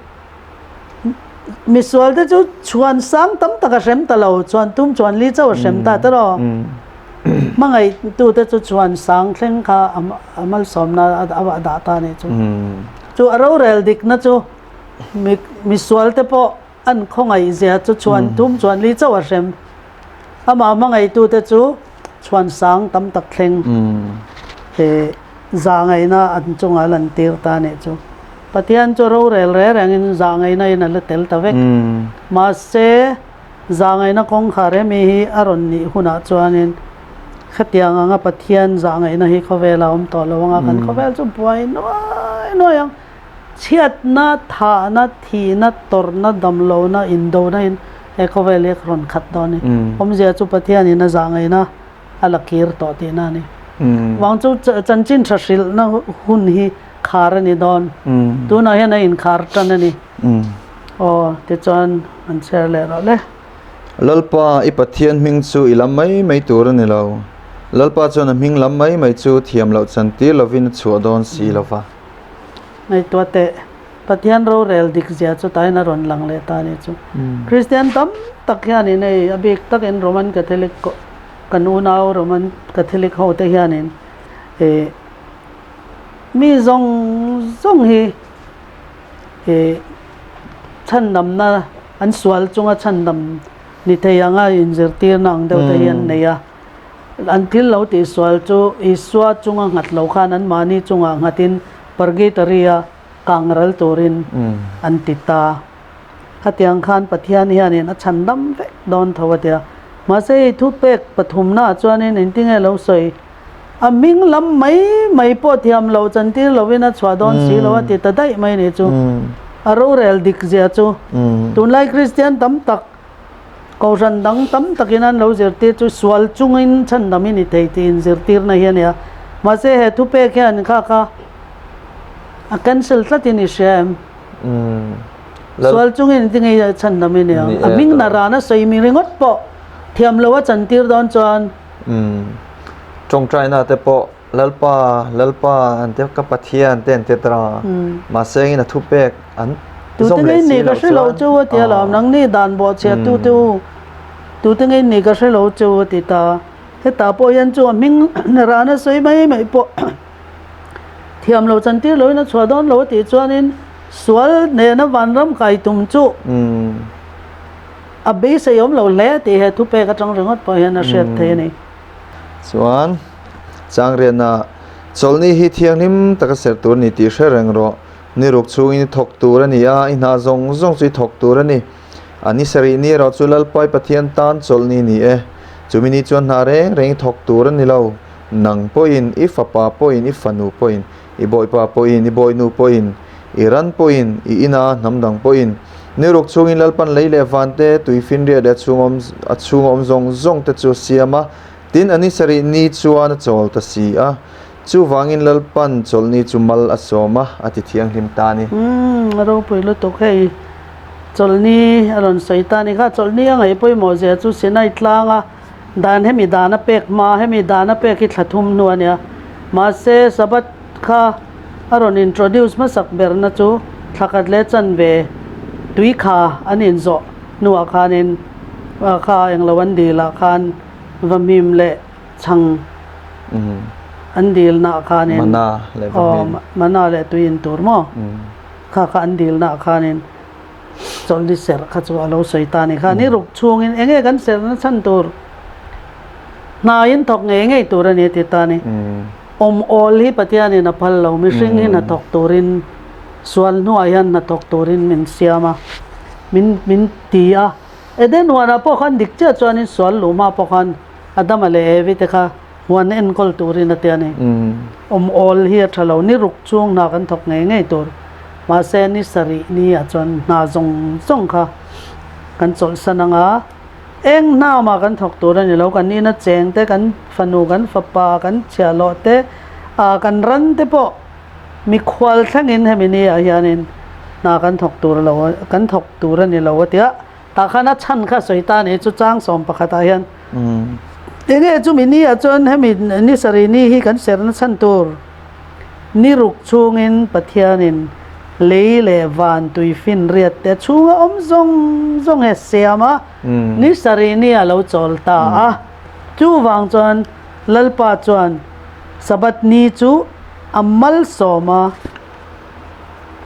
misual te chu chhuan sang tam tak a hrem ta lo, chhuan tum chhuan li chauh a hrem ta tiraw? Hmangaihtu te chu chhuan sang thleng kha a malsawmna a dah ta a nih chu. Chu a rorel dikna chu misual te pawh an khawngaih zia chu chhuan tum chhuan li chauh a hrem. Amah hmangaihtu te chu chhuan sang tam tak thleng zahngaihna an chungah lan tir ta a nih chu. Pathian chu rorel reng rengin zahngaihna in a la tel ta vek. Mahse, zahngaihna kawngkhar hemi hi a rawn nih hunah chuanin khatiang anga Pathian zahngaihna hi khawvelah a awm tawh lo anga kan khawvel chu buai nuai nuai ang. Chhiatna, thahna, thihna, tawrhna, damlohna, indona in he khawvel hi a rawn khat dawn a ni. Awmzia chu Pathianin a zahngaihna a la kir tawh tihna a ni. Vang chu chanchin tha hrilhna hun hi khar a ni dawn. Tunah hian a inkhar tan a ni. Aw, tichuan an chhiar leh rawh le. Lalpa, i Pathian hming chu i lam mai mai tur a ni lo. Lalpa chuan a hming lam mai mai chu thiam loh chantir lovin a chhuah dawn si lo va. Ngaihtuah teh, Pathian rorel dik zia chu tain a rawn lang leh ta a ni chu. Kristian tam tak hianin hei a bik takin Roman Catholic kan unau Roman Catholic ho te hianin ih mi zawng zawng hi ih chhandamna an sual chunga chhandam ni thei anga inzirtirna ang deuh te hi an nei a. An thil lo tihsual chu Isua chunga nghat lo khan anmahni chungah nghatin Purgatory-a kang ral turin an ti ta. Khatiang khan Pathian hianin a chhan dam vek dawn tho a tia. Mahse hei thupek pathumnaah chuanin engtinge lo sawi? A hming lam mai mai pawh thiam lo chantir lovin a chhuah dawn si lo a ti ta daih mai ni chu. A rorel dik zia chu. Tunlai Kristian tam tak, Kohhran dang tam takin an lo zirtir chu sual chungin chhandam i ni thei tih inzirtirna hi a nia. Mahse he thupek hian kha kha a cancel tlatin i hria em? Sual chungin ti ngei chhandam i ni ang. A hming na rana sawi mi ringawt pawh thiam lo a chantir dawn chuan. Tawngtaina te pawh Lalpa, Lalpa an tia ka Pathian te an ti ta. Mahse engin a thupek an zawm leh si loh chuan. Tute ngei ni ka hre lo cheu a ti alawm. Nangni dan bawhchhiah tu te u. Tute ngei ni ka hre lo cheu a ti ta. Hetah pawh hian chu a hming rana sawi mai mai pawh thiam lo chantir loin a chhuah dawn lo a tih chuanin sual nena vanram kai tum chu a beisei awm lo hle tih he thupek atang ringawt pawh hian a hriat thei a ni. Chuan Changriana chawlhni hi thianghlim taka serh tur a ni tih hre reng rawh. Ni ruk chhungin i thawk tur a ni a, i hna zawng zawng chu i thawk tur a ni. A ni sarih ni erawh chu Lalpai Pathian tan chawlhni ni e. Chumi ni chuan hna reng reng i thawk tur a ni lo. Nang pawhin, i fapa pawhin, i fanu pawhin, i bawipa pawhin, i bawinu pawhin, i ran pawhin, i ina hnam dang pawhin, ni ruk chhungin Lalpan lei leh van te, tui finriat leh a chhung awm zawng zawng te chu a siam a. Tin, a ni sarih ni chuan a chawl ta si a. Chuvangin Lalpan chawlhni chu mal a sawm a, a ti thianghlim ta a ni. Umm, a ropui lutuk hei. Chawlhni a rawn sawi ta a ni kha. Chawlhni a ngaih pawimawh zia chu Sinai tlanga dan hemi dan a pek hma, hemi dan a pek hi thla thum hnu a nia. Mahse, Sabbath kha a rawn introduce hmasak berna chu thla khat leh chanve tui kha an inzawh hnuah khanin kha englo an dil ah khan va hmim leh chhang an dil nah khanin Mana leh va hmim. Aw, mana leh tui in tur maw? Kha kha an dil nah khanin chawlhni serh kha chu a lo sawi ta a ni kha. Ni ruk chhungin eng nge kan serhna chhan tur hnaiin thawk ngei ngei tur a ni a ti ta a ni. Awm awl hi Pathianin a phal lo, mihring hi hnathawk turin sual hnuah hian hnathawk turin min siam a, min min ti a. Eden huanah pawh khan dik chiah chuanin sual luh hma pawh khan Adama leh Evi te kha huan enkawl turin a ti a ni. Awm awl hi a tha lo, ni ruk chung hna kan thawk ngei ngei tur. Mahse ni sarih ni ah chuan hna zawng zawng kha kan chawlhsan ang a, eng hna mah kan thawk tur a ni lo, kan ina cheng te, kan fanu, kan fapa, kan chhiahhlawh te, ah kan ran te pawh mikhual thlengin hemi ni ah hianin hna kan thawk tur lo, kan thawk tur a ni lo a ti a. Tah khan a chhan kha sawi ta ni chu chang sawm pakhatah hian enge chumi ni ah chuan hemi ni sarih ni hi kan serna chhan tur ni ruk chhungin Pathianin lei leh van tui finriat te chhunga awm zawng zawng hi a siam a, ni sarih ni a lo chawl ta a. Chuvang chuan Lalpa chuan Sabbath ni chu a malsawm a.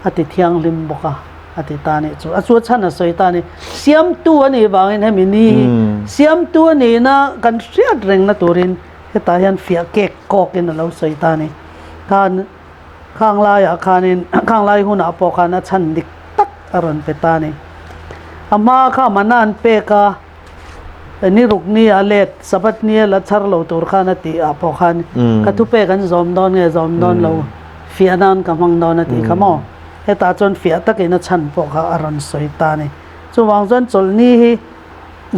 A ti thianghlim bawk a, a ti ta nih chu. A chu a chhan a sawi ta a ni. Siamtu a nih vangin hemi ni hi siamtu a nihna kan hriat rengna turin hetah hian fiah kek kawkin a lo sawi ta a ni. Khan khang laiah khanin khang lai hunah pawh khan a chhan dik tak a rawn pe ta a ni. A hma kha mana an pek a. Ni ruk ni a let Sabbath ni a la chhar lo tur khan a tih ah pawh khan ka thupek an zawm dawn nge zawm dawn lo fiah nan ka hmang dawn a tih kha maw hetah chuan fiah takin a chhan pawh kha a rawn sawi ta a ni. Chuvang chuan chawlhni hi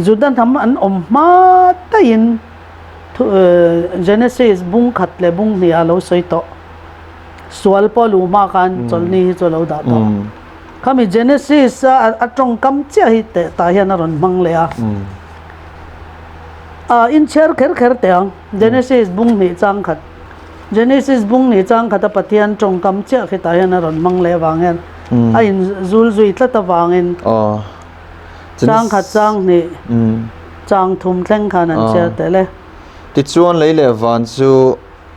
Juda hnam an awm hma daihin Genesis bung khat leh bung hnih ah a lo sawi tawh. Sual pawh luh hma khan chawlhni hi chu a lo dah tawh. Khami Genesis a a tawngkam chiah hi teh tah hian a rawn hmang leh a. A inchhiar kher kher teh ang. Genesis bung hnih chang khat. Genesis bung hnih chang khat a Pathian tawngkam chiah khi tah hian a rawn hmang leh avang hian a in zul zui tlat avangin chang khat chang hnih chang thum thleng khan an chhiar tel e. Tichuan lei leh van chu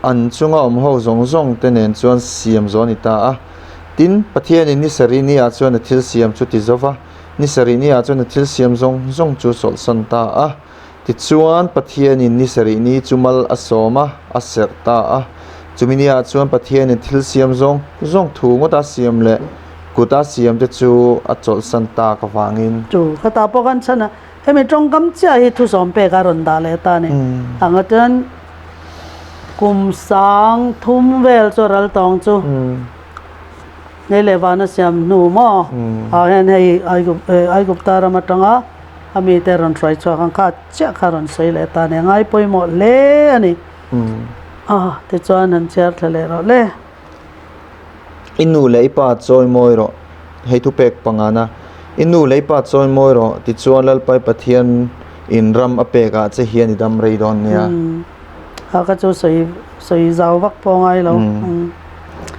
An chunga awm ho zawng zawng te nen chuan siam zawh a ni ta a. Tin, Pathianin ni sarih ni ah chuan a thil siam chu ti zo va, ni sarih ni ah chuan a thil siam zawng zawng chu chawlhsan ta a. Tichuan, Pathianin ni sarih ni chu mal a sawm a, a serh ta a. Chumi ni ah chuan Pathianin thil siam zawng zawng thu ngawta siam leh kuta siam te chu a chawlhsan tak avangin. Chu khatah pawh khan chhan a, hemi tawngkam chiah hi thusawm pek a rawn dah leh ta a ni. Anga chuan. Kum sang thum vel chu ral tawng chu. Lei leh van a siam hnu maw? Ah hian hei Aigupta ram atanga a mite rawn hruai chhuak ang kha chiah kha rawn sawi leh ta a ni. A ngai pawimawh hle a ni. Ah tichuan han chhiar thla leh rawh le. I nu leh i pa chawi mawi rawh, hei thupek pangana. I nu leh i pa chawi mawi rawh tichuan Lalpai Pathian in ram a pek ah che hian i dam rei dawn nia. A ka chu sawi sawi zau vak pawh ngai lo.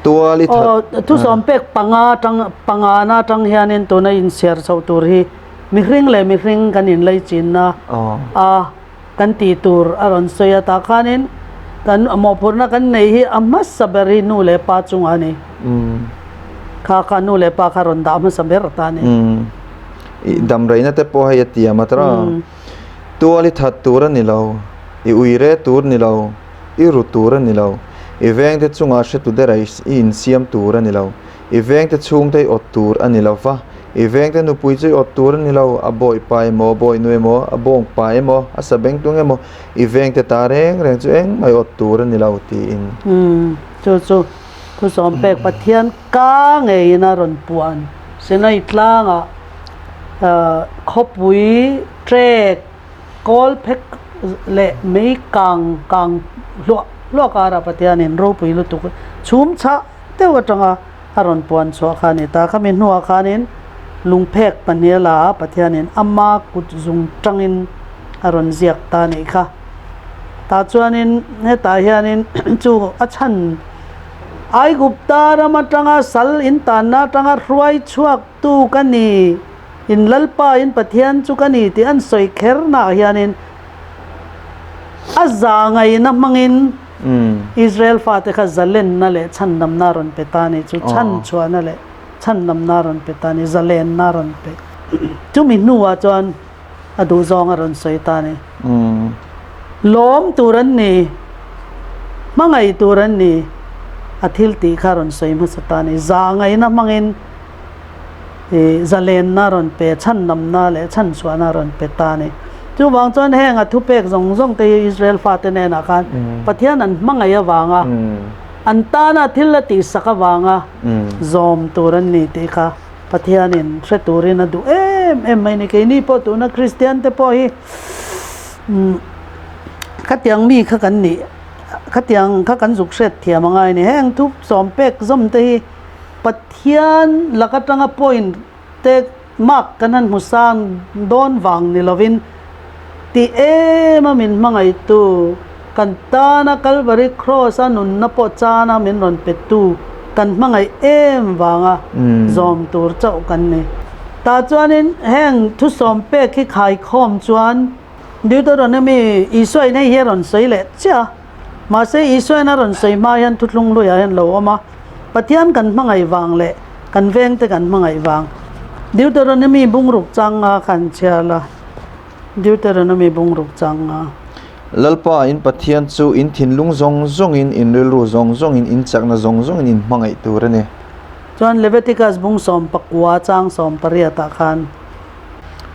Tual i that. Aw thusawm pek panga tang panga na tang hianin tuna inchhiar chhoh tur hi mihring leh mihring kan inlei chinna a kan tih tur a rawn sawi a tah khanin kan mawhphurhna kan nei hi a hmasa ber hi nu leh pa chungah a ni. Kha kha nu leh pa kha rawn dah hmasa ber ta a ni. I damreina te pawh hei a tiam a tara. Tual i that tur a ni lo, i ui re tur ni lo, i ru tur a ni lo, i vengte chungah hretu dera i insiam tur a ni lo, i vengte chhungte i awt tur a ni lo va, i vengte nupui chu i awt tur a ni lo, a bawihpa emaw, a bawihnu emaw, a bawngpa emaw, a sabengtung emaw, i vengte ta reng reng chu engmah i awt tur a ni lo, tiin. Umm, chu chu Thusawm pek Pathian ka ngeiin a rawn puan. Sinai tlangah khawpui trek kawl phek leh mei kang kang hluah hluah karah Pathianin ropui lutuk chhum chhah deuh atanga a rawn puan chhuah kha a ni ta. Khami hnuah khanin lungphek pahnih a la a, Pathianin ama kut zung tangin a rawn ziak ta a nih kha. Tah chuanin hetah hianin chu a chhan Aigupta ram atanga sal intanna atanga hruai chhuak tu ka ni, in Lalpa in Pathian chu ka ni tih an sawi kher naah hianin a za ngaihna hmangin Israel fate kha zalenna leh chhandamna a rawn pe ta a ni. Chu chhanchhuahna leh chhandamna a rawn pe ta a ni, zalenna a rawn pe. Chumi hnuah chuan a duhzawng a rawn sawi ta a ni. Lawm tur an ni, hmangaih tur an ni, a thil tih kha a rawn sawi hmasa ta a ni. Zah ngaihna hmangin zalenna a rawn pe, chhandamna leh chhanchhuahna a rawn pe ta a ni. Chuvang chuan heng a thupek zawng zawng te hi Israel fate hnenah khan Pathian an hmangaih avanga an tana thil a tihsak avanga zawm tur an ni tih kha Pathianin hre turin a duh em em mai ni. Keini pawh tuna Kristian te pawh hi khatiang mi kha kan nih, khatiang kha kan zuk hriat thiam a ngai a ni. Heng thu sawm pek zawm te hi Pathian lak atanga point te mark kan han hmu sang dawn vang ni lovin ti em a min hmangaihtu Kan tana Kalvari Kraws-a nunna pawh chana min rawn petu kan hmangaih em vanga zawm tur chauh kan ni. Tah chuanin heng thusawm pek hi khaikhawm chuan Deuteronomy Isua in hei hi a rawn sawi leh chiah a. Mahse Isua in a rawn sawi hma hian thuthlung luiah hian lo awm a, Pathian kan hmangaih vang leh kan vengte kan hmangaih vang. Deuteronomy bungruk changa khan chhiar la. Deuteronomy bungruk changa. Lalpa in Pathian chu in thinlung zawng zawngin, in rilru zawng zawngin, in chakna zawng zawngin in hmangaih tur a ni. Chuan Leviticus bung 19 chang 18 ah khan.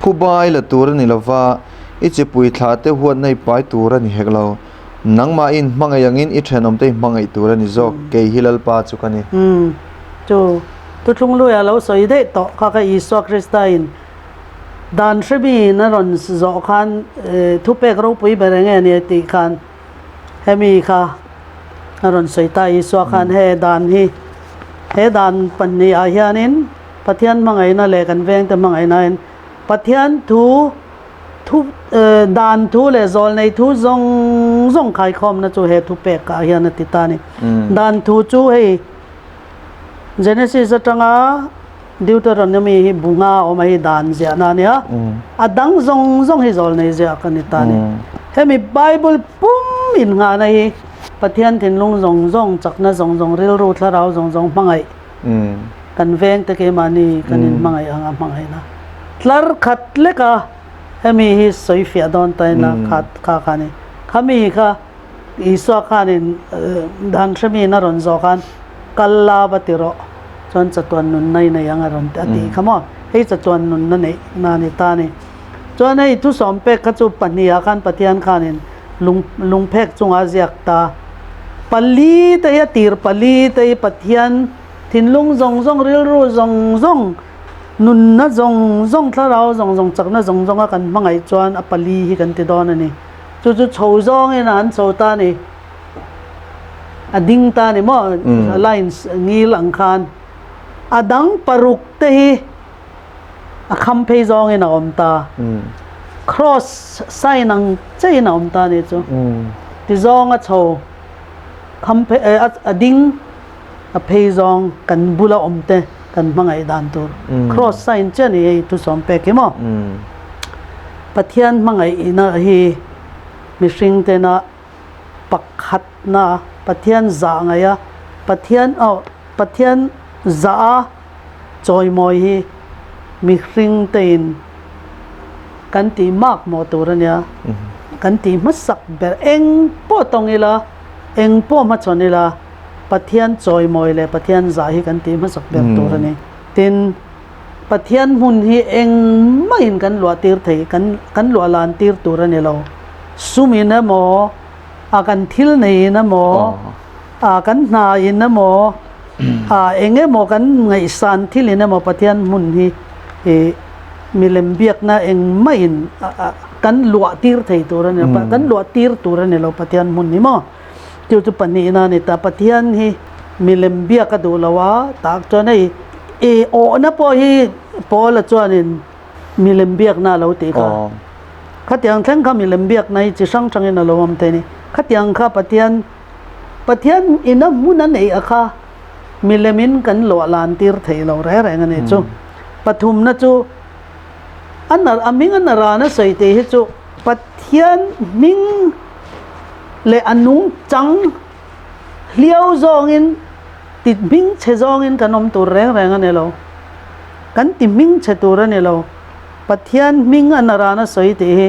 Phubai la tur a ni lova, i chipui thla te huatna i pai tur a ni hek lo. Nangmah in hmangaih angin i thenawmte i hmangaih tur a ni zawk, kei hi Lalpa chu ka ni. Umm, chu Thuthlung Luia lo sawi daih tawh kha ka Isua Krista in Dan hremi in a rawn zawh khan thupek ropui ber eng nge ni a tih khan hemi kha a rawn sawi ta Isua khan he dan hi he dan pahnih ah hianin Pathian hmangaihna leh kan vengte hmangaihna in Pathian thu thu dan thu leh zawlnei thu zawng zawng khaikhawmna chu he thupek ah hian a ti ta a ni. Dan thu chu hei Genesis atanga Deuteronomy hi bu nga awm a hi dan ziahna a nia. A dang zawng zawng hi zawlnei ziah ka ni ta a ni. Hemi Bible pum innghahna hi Pathian thinlung zawng zawng, chakna zawng zawng, rilru thlarau zawng zawng hmangaih kan vengte keimahni kan inhmangaih ang a hmangaihna tlar khat lek a hemi hi sawi fiah dawn ta ila kha kha kha a ni. Khami kha Isua khanin dan hremiin a rawn zawh khan kal la va ti rawh chuan chatuan nunna i nei ang a rawn ti a tih kha maw hei chatuan nunna neih na a ni ta a ni. Chuan hei thusawm pek kha chu pahnih ah khan Pathian khanin lung lungphek chungah a ziak ta pali te hi a tir pali te hi Pathian Thinlung zawng zawng, rilru zawng zawng, nunna zawng zawng, thlarau zawng zawng, chakna zawng zawnga kan hmangaih chuan a pali hi kan ti dawn a ni. Chu chu chho zawngin a an chho ta a ni. A ding ta a ni maw? Lines ngil ang khan. A dang paruk te hi a kham phei zawngin a awm ta. Cross sign ang cheiin a awm ta a ni chu. Ti zawng a chho kham phei a ding a phei zawng kan bula awm te kan hmangaih dan tur. Cross sign chiah a ni hei thusawm pek hi maw. Pathian hmangaihna hi mihring tena pakhatna Pathian zah ngaih a, Pathian oh Pathian zah a chawimawi hi mihring tein kan tih mak maw tur a nia. Kan tih hmasak ber eng pawh tawng ila, eng pawh hmachhawn ila Pathian chawimawi leh Pathian zah hi kan tih hmasak ber tur a ni. Tin, Pathian hmun hi engmahin kan luah tir thei, kan kan luah lan tir tur a ni lo. Sum in emaw, a kan thil nei in emaw, a kan hna in emaw, a eng emaw kan ngaihsan thil in emaw Pathian hmun hi i milem biakna engmahin kan luah tir thei tur a ni lo, kan luah tir tur a ni lo Pathian hmun hi maw. Chu chu pahnihna a ni ta. Pathian hi milem biak a duh lo a, tak chuan hei i awhna pawh hi Paula chuanin milem biakna a lo tih kha. Khatiang thleng kha milem biakna hi chi hrang hrangin a lo awm thei a ni. Khatiang kha Pathian Pathian ina hmun a neih a kha milemin kan luah lan tir thei lo reng reng a ni chu. Pathumna chu a a hming a naran a sawi tih hi chu Pathian hming leh a nungchang hliau zawngin ti hming chhe zawngin kan awm tur reng reng a ni lo. Kan ti hming chhe tur a ni lo. Pathian hming a naran a sawi tih hi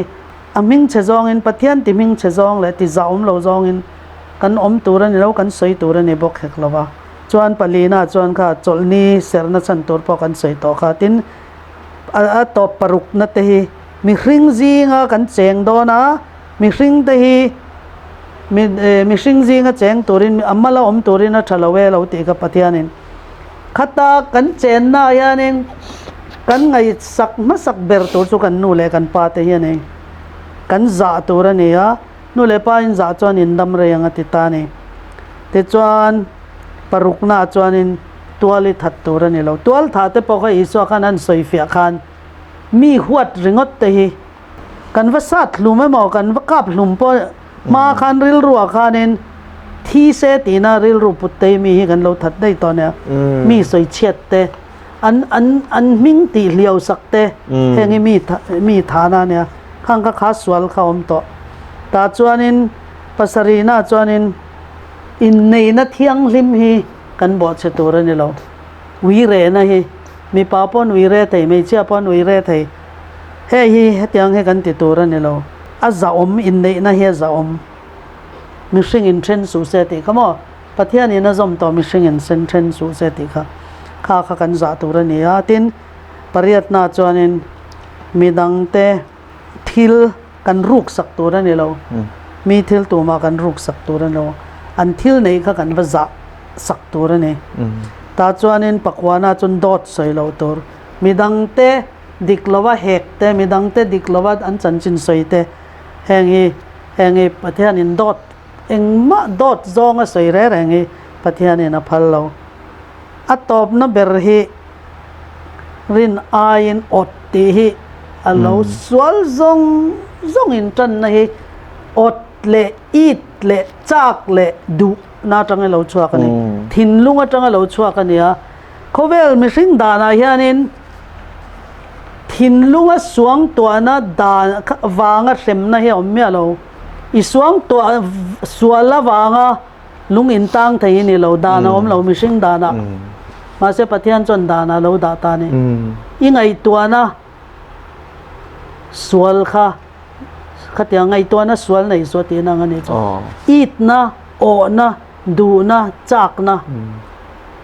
a hming chhe zawngin Pathian ti hming chhe zawng leh ti zahawm lo zawngin kan awm tur a ni lo, kan sawi tur a ni bawk hek lo va. Chuan palina chuan kha chawlhni serhna chhan tur pawh kan sawi tawh kha. Tin, a tawp parukna te hi mihring zinga kan cheng dawn a, mihring te hi mihring zinga cheng turin a mala awm turin a tha lo e lo tih kha Pathianin khata kan chenna ah hianin kan ngaihsak hmasak ber tur chu kan nu leh kan pa te hi a ni. Kan zah tur a ni a, nu leh pa in zah chuan in dam rei ang a ti ta a ni. Tichuan parukna ah chuanin tual i that tur a ni lo. Tual thah te pawh kha Isua khan an sawi fiah khan mi huat ringawt te hi kan va sat hlum emaw kan va kap hlum pawh hma khan rilru ah khanin thi se tihna rilru put te hi mi hi kan lo that daih tawh nia. Mi sawi chhiat te an an an hming tih hliau sak te heng hi mi mi thana nia khang kha kha sual kha awm tawh. Tah chuanin pasarihna chuanin inneihna thianghlim hi kan bawhchhe tur a ni lo. Ui rehna hi mipa pawh ui re thei, hmeichhia pawh ui re thei. Hei hi hetiang hi kan ti tur a ni lo. A zahawm inneihna hi a zahawm. Mihring in then suh se tih kha maw? Pathianin a zawm tawh mihring in sen then suh se tih kha kha kha kan zah tur a ni a. Tin, pariatna chuanin midangte thil kan ruk sak tur a ni lo. Mi thil tumah kan ruk sak tur a ni lo. An thil neih kha kan va zah sak tur a ni. Tah chuanin pakhuana chuan dawt sawi loh tur. Midangte dik lova hek te, midangte dik lova an chanchin sawi te, heng hi heng hi Pathianin dawt engmah dawt zawnga sawi reng reng hi Pathianin a phal lo. A tawpna ber hi rin aiin awt tih hi a lo sual zawng zawngin tanna hi awt leh it leh chak leh duhna atanga lo chhuak a ni. Thinlung atanga lo chhuak a ni a. Khawvel mihring danah hianin thinlunga suangtuahna dan vanga hremna hi a awm miah lo. I suangtuah sual avanga lung intang thei hi ni lo, dan a awm lo mihring danah. Mahse Pathian chuan danah a lo dah ta a ni. I ngaihtuahna sual kha khatiang ngaihtuahna sual nei suah tihna ang a nih chu. Itna, awhna, duhna, chakna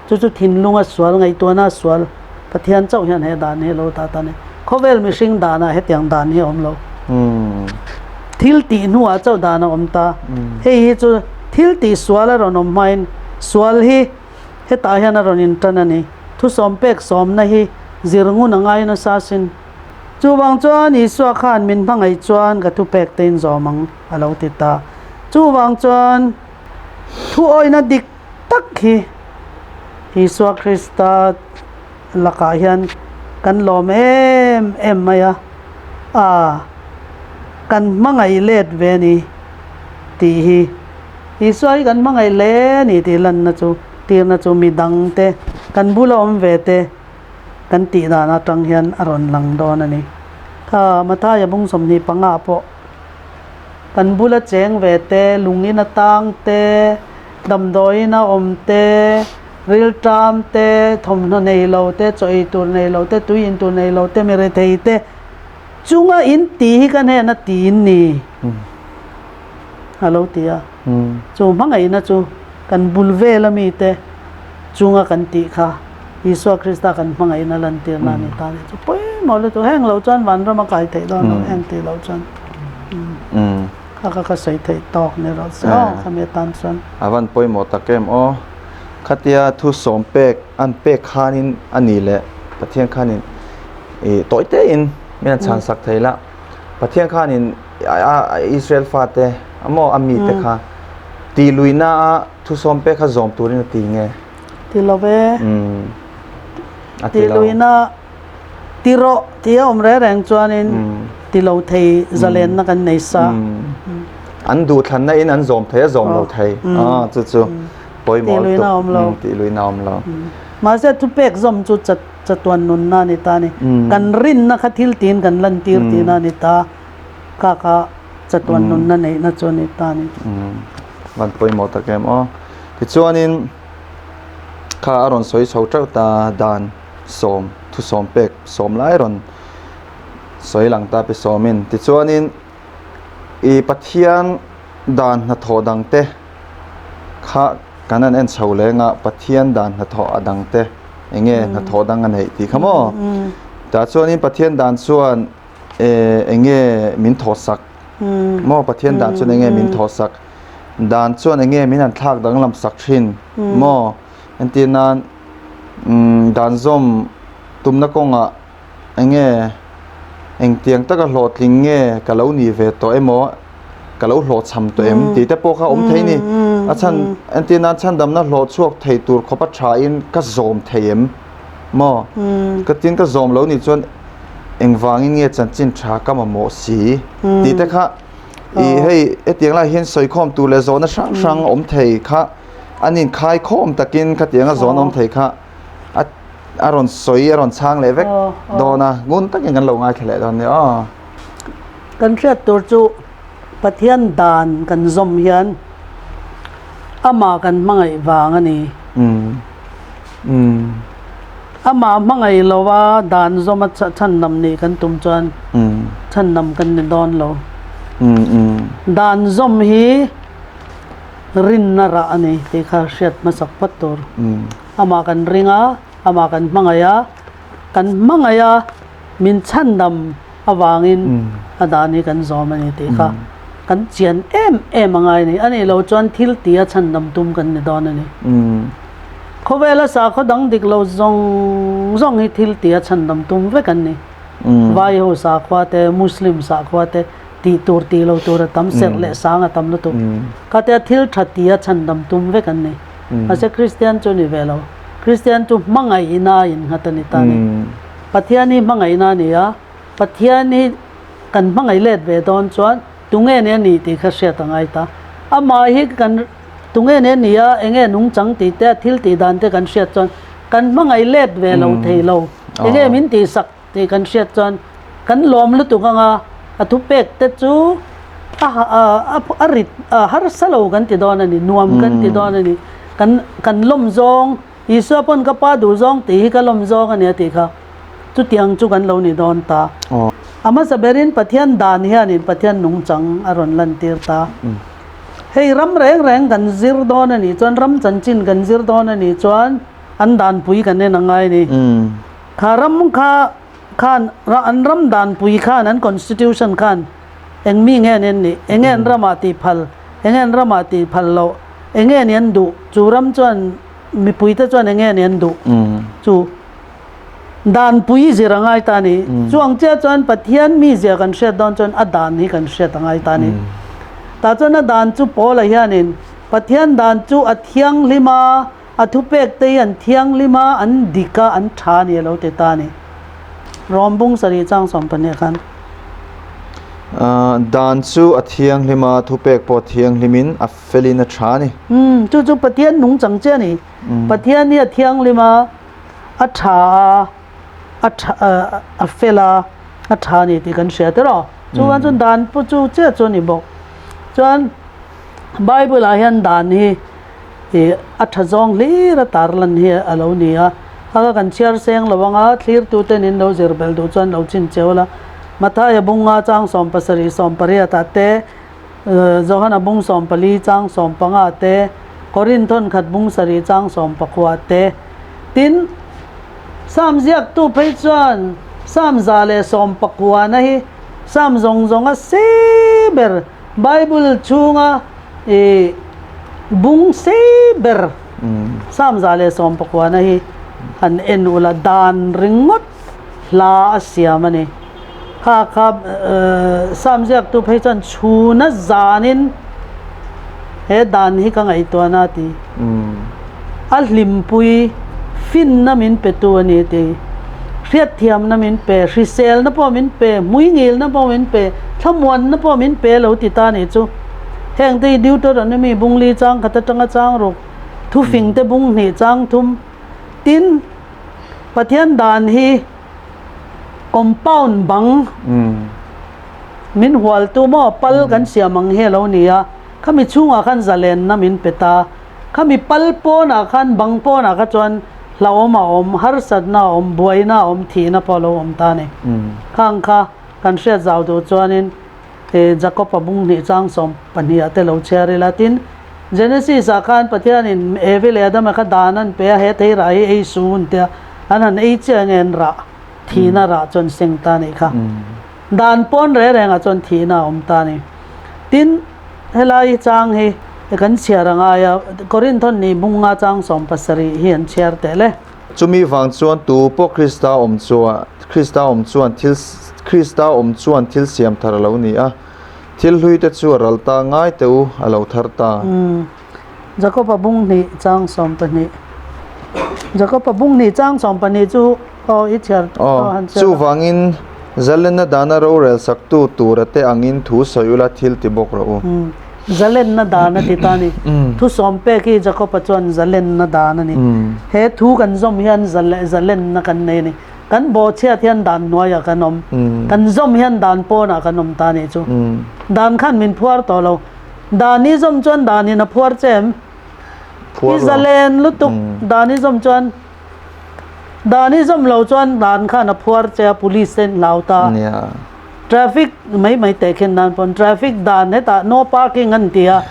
chu chu thinlunga sual, ngaihtuahna sual Pathian chauh hian he dan hi a lo dah ta a ni. Khawvel mihring danah hetiang dan hi a awm lo. Thil tih hnuah chauh dan a awm ta. Hei hi chu thil tih sual a rawn awm hmain sual hi. Hetah hian a rawn intan a ni. Thusawm pek sawmna hi zir ngun a ngai nasa asin. Chuvang chuan Isua khan min hmangaih chuan ka thupek te in zawm ang a lo ti ta. Chuvang chuan thu awihna dik tak hi Isua Krista lakah hian kan lawm em em mai a, a kan hmangaih let ve a ni tih hi Isua hi kan hmangaih hle a ni tih lanna chu tirna chu midang te kan bula awm ve te kan tih dan atang hian a rawn lang dawn a ni. Kha Mathaia bung 25 ah pawh kan bula cheng ve te, lungin a tang te, damdawiin a awm te, rilṭam te, thawmhnaw nei lo te, chaw ei tur nei lo te, tui in tur nei lo te, mi rethei te chunga in tih hi ka hnena ti in ni a lo ti a. Chu hmangaihna chu kan bul vel ami te chunga kan tih kha Isua Krista kan hmangaihna lantirna a ni ta a ni. Chu pawimawh lutuk heng lo chuan vanram a kai theih dawn lo heng tih loh chuan kha kha ka sawi theih tawk ni rawh se aw khami atan chuan. A van pawimawh tak em aw. Khatia thu sawm pek an pek khanin a ni leh Pathian khanin ih tawi tein min an chhan sak thei la. Pathian khanin Israel fate amaw a mite kha tih luihna a thu sawm pek kha zawm turin a ti nge? Ti lo ve. A ti lo. Tih luihna ti rawh tih a awm reng reng chuanin ti lo thei zalenna kan nei sa. An duhthlanna in an zawm thei a zawm lo thei. Chu chu pawimawh lutuk. Tih luihna a awm lo. Tih luihna a awm lo. Mahse thupek zawm chu chatuan nunna a ni ta a ni. Kan rinna kha thil tiin kan lantir tihna a ni ta. Kha kha chatuan nunna neihna chu a ni ta a ni. Van pawimawh tak em aw. Tichuanin kha a rawn sawi chho teuh ta dan sawm thusawm pek sawm lai rawn sawi lang ta pi sawmin. Tichuanin i Pathian dan hnathawh dangte kha kan han en chho leng a, Pathian dan hnathawh a dangte eng nge hnathawh dang a neih tih kha maw? Tah chuanin Pathian dan chuan eng nge min thawhsak maw? Pathian dan chuan eng nge min thawhsak? Dan chuan eng nge min han thlak danglam sak thin maw? Entir nan dan zawm tumna kawngah eng nge engtiang taka hlawhtling nge ka lo nih ve tawh emaw ka lo hlawhchham tawh em tih te pawh kha awm thei ni. A chhan entir nan chhandamna hlawh chhuak thei tur khawpa thain ka zawm thei em maw? Ka tin ka zawm lo nih chuan engvangin nge chanchin tha ka mamawh si tih te kha ih hei hetiang lai hian sawikhawm tur leh zawhna hrang hrang awm thei kha an inkhaikhawm takin khatianga zawhna awm thei kha a a rawn sawi a rawn chhang leh vek dawn a ngun takin kan lo ngaithla leh dawn nia aw. Kan hriat tur chu Pathian dan kan zawm hian amah kan hmangaih vang a ni. Amah hmangaih lova dan zawma chhandam nih kan tum chuan chhandam kan ni dawn lo. Dan zawm hi rinna rah a ni tih kha hriat hmasak phawt tur. Amah kan ring a, amah kan hmangaih a, kan hmangaih a min chhandam avangin a dan hi kan zawm a ni tih kha kan chian em em a ngai a ni. A nih loh chuan thil tia chhandam tum kan ni dawn a ni. Khawvela sakhaw dang dik lo zawng zawng hi thil tia chhandam tum vek an ni. Vai ho sakhua te, Muslim sakhua te tih tur tih lo tur a tam, serh leh sang a tam lutuk. Khatia thil tha tia chhandam tum vek an ni. Mahse Kristian chu ni ve lo. Kristian chu hmangaihna a innghat a ni ta a ni. Pathian hi hmangaihna a ni a, Pathian hi kan hmangaih let ve dawn chuan tunge ni a nih tih kha hriat a ngai ta. Amah hi kan tunge ni a ni a, enge nungchang tih te, a thil tih dan te kan hriat chuan kan hmangaih let ve lo thei lo. Enge min tihsak tih kan hriat chuan kan lawm lutuk ang a, a thupek te chu a a rit a harsa lo kan ti dawn a ni, nuam kan ti dawn a ni. Kan kan lawm zawng Isua pawn ka pa duh zawng tih hi ka lawm zawng a ni a tih kha chutiang chu kan lo ni dawn ta. A hmasa berin Pathian dan hianin Pathian nungchang a rawn lantir ta. Hei ram reng reng kan zir dawn a nih chuan ram chanchin kan zir dawn a nih chuan an danpui kan en a ngai a ni. Kha ram kha khan an ram danpui khan an constitution khan eng mi nge an en nih, eng nge an ramah tih phal, eng nge an ramah tih phal loh, eng nge ni an duh, chu ram chuan. mipuite chuan eng nge ni an duh chu danpui zir a ngai ta a ni. Chuang chiah chuan Pathian mizia kan hriat dawn chuan a dan hi kan hriat a ngai ta a ni. Tah chuan a dan chu Paula hianin Pathian dan chu a thianghlim a, a thupek te hi an thianghlim a, an dik a, an tha a ni a lo ti ta a ni. Rom bung sarih chang 12 khan. Dan chu a thianghlim a, thupek pawh thianghlimin a felin a tha a ni. Umm, chu chu Pathian nungchang che a ni. Pathian hi a thianghlim a, a tha a, a tha a fel a, a tha a ni tih kan hria tiraw. Chuan chuan dan pawh chu chiah chu a ni bawk. Chuan Bible ah hian dan hi ih a tha zawng hlir a tar lan hi a lo ni a, a kan chhiar seng lo anga thlirtu ten in lo zir belh duh chuan lo chin cheu la. Mathaia bunga chang 70 18 ah te, Johana bung 14 chang 15 te, Korinthon khat bung 7 chang 19 te. Tin, Sam ziaktu phei chuan Sam 119 na hi Sam zawng zawnga sei ber Bible chhunga ih bung sei ber Sam 119 na hi han en ula dan ringawt hla a siam a ni. Kha kha Sam ziaktu phei chuan chhuna zanin he dan hi ka ngaihtuahna a ti. A hlimpui finna min petu a ni a ti. Hriatthiamna min pe, hriselna pawh min pe, hmuingilna pawh min pe, thlamuanna pawh min pe lo ti ta a nih chu. Heng te hi Deuteronomy bung li chang khat atanga chang ruk, thufing te bung hnih chang thum. Tin, Pathian dan hi compound bang min hualtu maw pal kan siam ang hi a lo ni a, khami chhungah khan zalenna min pe ta. Khami pal pawnah khan bang pawnah kha chuan hlauhawm a awm, harsatna a awm, buaina a awm, thihna pawh a lo awm ta a ni. Khang kha kan hriat zau duh chuanin Jakob-a bung hnih chang 12 ah te lo chhiar ila. Tin, Genesis ah khan Pathianin Evi leh Adama kha dan an pe a, he thei rah hi ei su an tia, an han ei chiah nge an rah, thihna rah chuan seng ta a nih kha. Dan pawn reng rengah chuan thihna a awm ta a ni. Tin, helai chang hi kan chhiar a ngai a, Korinthon ni bunga chang 17 hi an chhiar teh le. Chumi vang chuan tu pawh Krista awm chuan Krista awm chuan thil Krista awm chuan thil siam thar a lo ni a, thil hlui te chu a ral ta ngai teh u, a lo thar ta. Jakob-a bung hnih chang 12 Jakob-a bung hnih chang 12 chu aw i chhiar aw han chhiar. Chuvangin Zalenna dana rorel saktu tura te angin thu sawi ula thil ti bawk rawh u. Zalenna dan a ti ta a ni. Thu sawm pek hi Jakob-a chuan zalenna dan a ni. He thu kan zawm hian zalenna kan nei a ni. Kan bawhchhiat hian dan hnuaiah kan awm. Kan zawm hian dan pawnah kan awm ta a nih chu. Dan khan min phuar tawh lo. Dan i zawm chuan danin a phuar che em? I zalen lutuk dan i zawm chuan Dan i zawm lo chuan dan khan a phuar che a, police te an hlau ta. Traffic mai mai teh khen nan pawn traffic dan hetah no parking an ti a,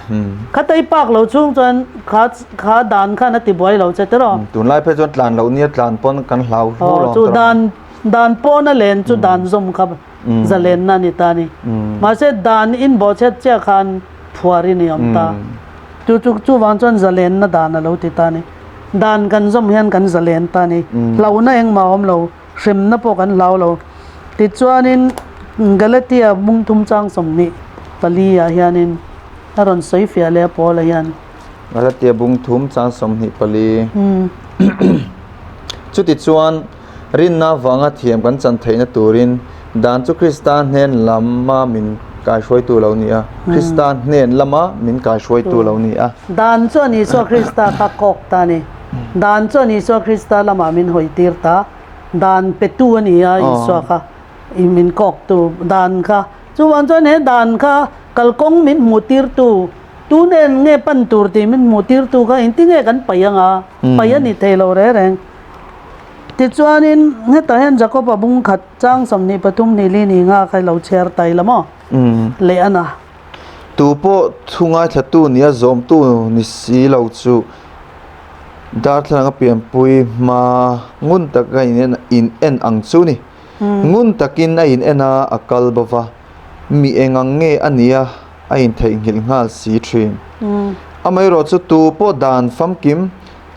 khatai park lo chhung chuan kha kha dan khan a ti buai lo che tiraw. Tunlai phei chuan tlan loh nia tlan pawn kan hlau hlur lo. Chu dan dan pawn a len chu dan zawm kha zalenna a ni ta a ni. Mahse dan in bawhchhet chiah khan phuar i ni awm ta. Chu chu chuvang chuan zalenna dan a lo ti ta a ni. Dan kan zawm hian kan zalen ta a ni. Hlauhna engmah a awm lo, hremna pawh kan hlau lo. Tichuanin Galatia bung thum chang 24 ah hianin a rawn sawi fiah leh a Paula hian. Galatia bung thum chang 24. Chutichuan rinna vanga thiam kan chan theihna turin dan chu Krista hnen lama min kaihruaitu lo ni a, Krista hnen lama min kaihruaitu lo ni a. Dan chuan Isua Krista kha kawk ta a ni. Dan chuan Isua Krista lamah min hawi tir ta. Dan petu a ni a Isua kha min kawktu dan kha. Chuvang chuan he dan kha kalkawng min hmuh tirtu, tu nen nge pan tur tih min hmuh tirtu kha engtin nge kan paih anga? Paih a ni thei lo reng reng. Tichuanin hetah hian Jakob-a bung khat chang 23 ni li ni nga kha i lo chhiar ta ila maw? Leh a na. Tu pawh thu ngaithlatu nia zawmtu ni si lo chu darthlalang a pianpui hma ngun taka in en ang chu ni. Ngun takin a in en a, a kal bo va, mi eng ang nge a nia a intheihnghilh nghal si thin. Amaherawhchu tu pawh dan famkim.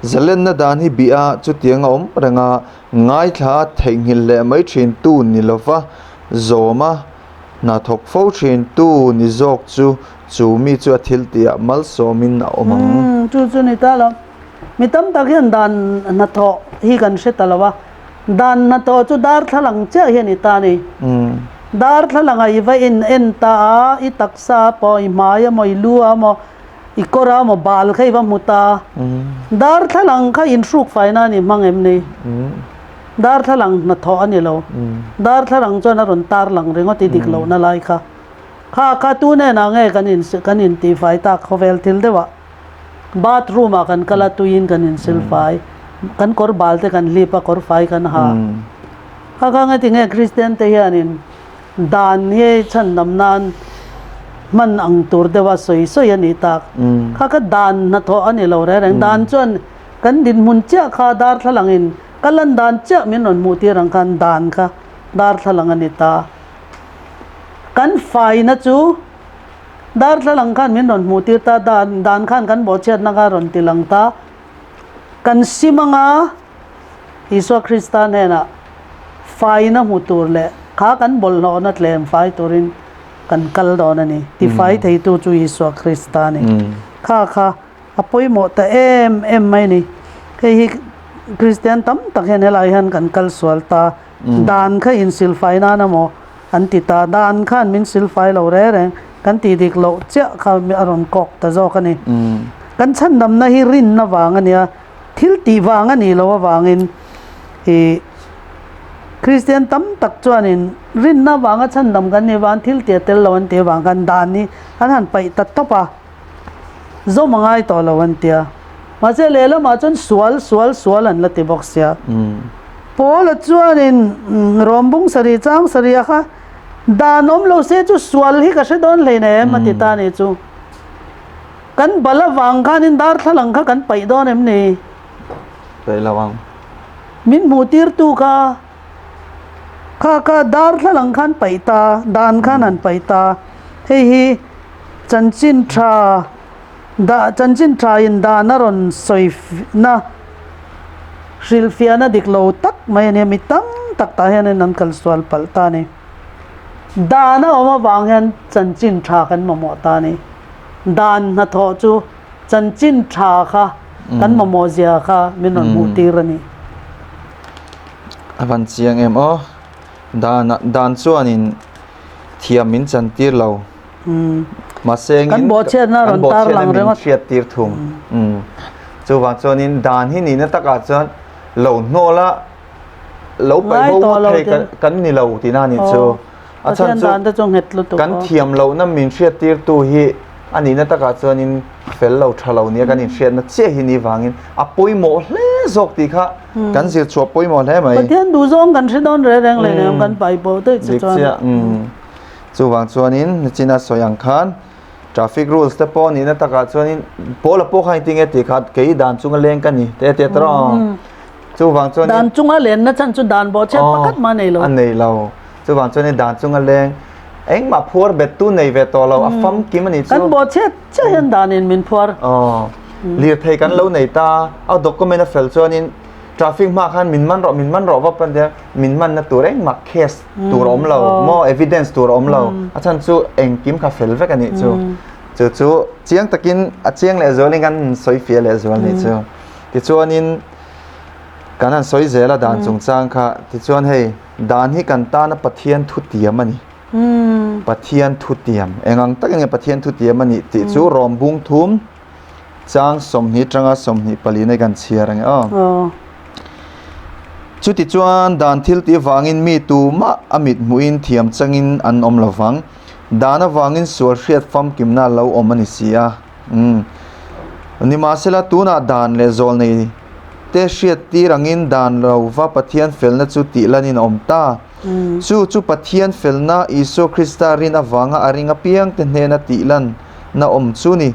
Zalenna dan hi bih a, chutiang a awm reng a, ngaithla a theihnghilh leh mai thin tu ni lova zawm a, hna thawk fo thin tu ni zawk chu chu mi chu a thil tihah malsawmin a awm ang. Umm, chu chu ni ta lo. Mi tam tak hian dan hnathawh hi kan hre ta lo a, dan hnathawh chu darthlalang chiah hi a ni ta a ni. Darthlalanga i va in en ta a, i taksa pawh i hmai emaw i lu emaw i kawr a maw bal kha i va hmu ta. Darthlalang kha inhruk faina a ni hmang em ni? Darthlalang hnathawh a ni lo. Darthlalang chuan a rawn tarlang ringawt i dik lohna lai kha. Kha kha tu hnenah nge kan in kan intihfai tak khawvel thil deuhah? Bathroom ah kan kal a tuiin kan insilfai. Kan kawr bal te kan hlip a kawr fai kan ha. Kha kha nge tinge Kristian te hianin Dan hi chhandam nan hman ang tur deuha sawi sawi a nih tak. Kha kha dan hnathawh a ni lo reng reng. Dan chuan kan dinhmun chiah kha darthlalangin ka lan dan chiah min rawn hmuh tir ang khan dan kha darthlalang a ni ta. Kan faina chu darthlalang khan min rawn hmuh tir ta, dan dan khan kan bawhchhiatna kha a rawn ti lang ta. Kan sim anga Isua Krista hnenah faina hmu tur leh kha kan bawlhhlawhna tlem fai turin kan kal dawn a ni. Tifai theitu chu Isua Krista a ni. Kha kha a pawimawh ta em em mai a ni. Hei hi Kristian tam tak hian helai hian kan kal sual ta. Dan kha insilfai nan emaw an ti ta. Dan khan min silfai lo reng reng. Kan tih dik loh chiah kha a rawn kawk ta zawk a ni. Kan chhandamna hi rinna vang a nia. Thil tih vang a nih loh avangin ih Kristian tam tak chuanin rinna vanga chhandam kan nih vang thil tih a tel lo an tih avang khan dan hi an han paih ta tawp a, zawm a ngai tawh lo an tia. Mahse lehlamah chuan sual sual sual an la ti bawk sia. Paula chuanin Rawmbung sarih chang sarih a kha dan awm lo se chu sual hi ka hre dawn hleinem a ti ta a nih chu. Kan bal avang khanin darthlalang kha kan paih dawn em ni? Paih lo ang. Min hmuh tirtu kha kha kha darthlalang khan paih ta, dan khan han paih ta. Hei hi chanchin tha dah chanchin tha in dan a rawn sawi na hrilhfiahna dik lo tak mai a nia mi tam tak tah hianin an kalsual palh ta a ni. Dan a awm avang hian chanchin tha kan mamawh ta a ni. Dan hnathawh chu chanchin tha kha kan mamawh zia kha min rawn hmuh tir a ni. A van chiang em aw. Dan dan chuanin thiam min chan tir lo. Mahse engin kan bawhchhiatna rawn tar lang ringawt. Hriat tir thung. Chuvang chuanin dan hi nihna takah chuan lo hnawl a lo paih bo ngawt thei kan ni lo tihna a nih chu. A chhan chu kan thiam lohna min hriattirtu hi a nihna takah chuanin fel lo tha lo nia kan inhriatna chiah hi ni vangin a pawimawh hle zawk tih kha kan zir chhuah pawimawh hle mai. Pathian duhzawng kan hre dawn reng reng leh reng kan pai bo daih che chuan. Dik chiah. Chuvang chuanin nichina sawi ang khan traffic rules te pawh nihna takah chuanin pawl a pawh khan engtin nge tih kha kei dan chunga leng ka ni te tia ta rawh. Chuvang chuanin Dan chunga lenna chhan chu dan bawhchhiat pakhat mah a nei lo. A nei lo. Chuvang chuanin dan chunga leng engmah phuar bettu nei ve tawh lo, a famkim a nih chu. Kan bawhchhiat chiah hian danin min phuar. Aw. Lirthei kan lo nei ta, a document a fel chuanin traffic hma khan min man rawh, min man rawh vap a nia, min manna tur engmah case tur a awm lo, maw evidence tur a awm lo. A chhan chu engkim kha fel vek a nih chu. Chu chu chiang takin a chiang lehzualin kan sawi fiah lehzual a nih chu. Tichuanin kan han sawi zel a dan chungchang kha tichuan hei dan hi kan tana Pathian thutiam a ni. Pathian thutiam engang takin nge Pathian thutiam a nih tih chu rawm bung thum chang 20 tanga 24 hi kan chhiar ang e aw. Chuti chuan dan thil tih vangin mi tumah a mit hmuhin thiam changin an awm lovang. Dan avangin sual hriat famkimna a lo awm a ni si a. Umm. Nimahsela, tunah dan leh zawlnei te hriat tir angin dan lo va Pathian felna chu tih lanin a awm ta. Chu chu Pathian felna Isua Krista rin avanga a ring apiangte hnena tih lanna awm chu ni.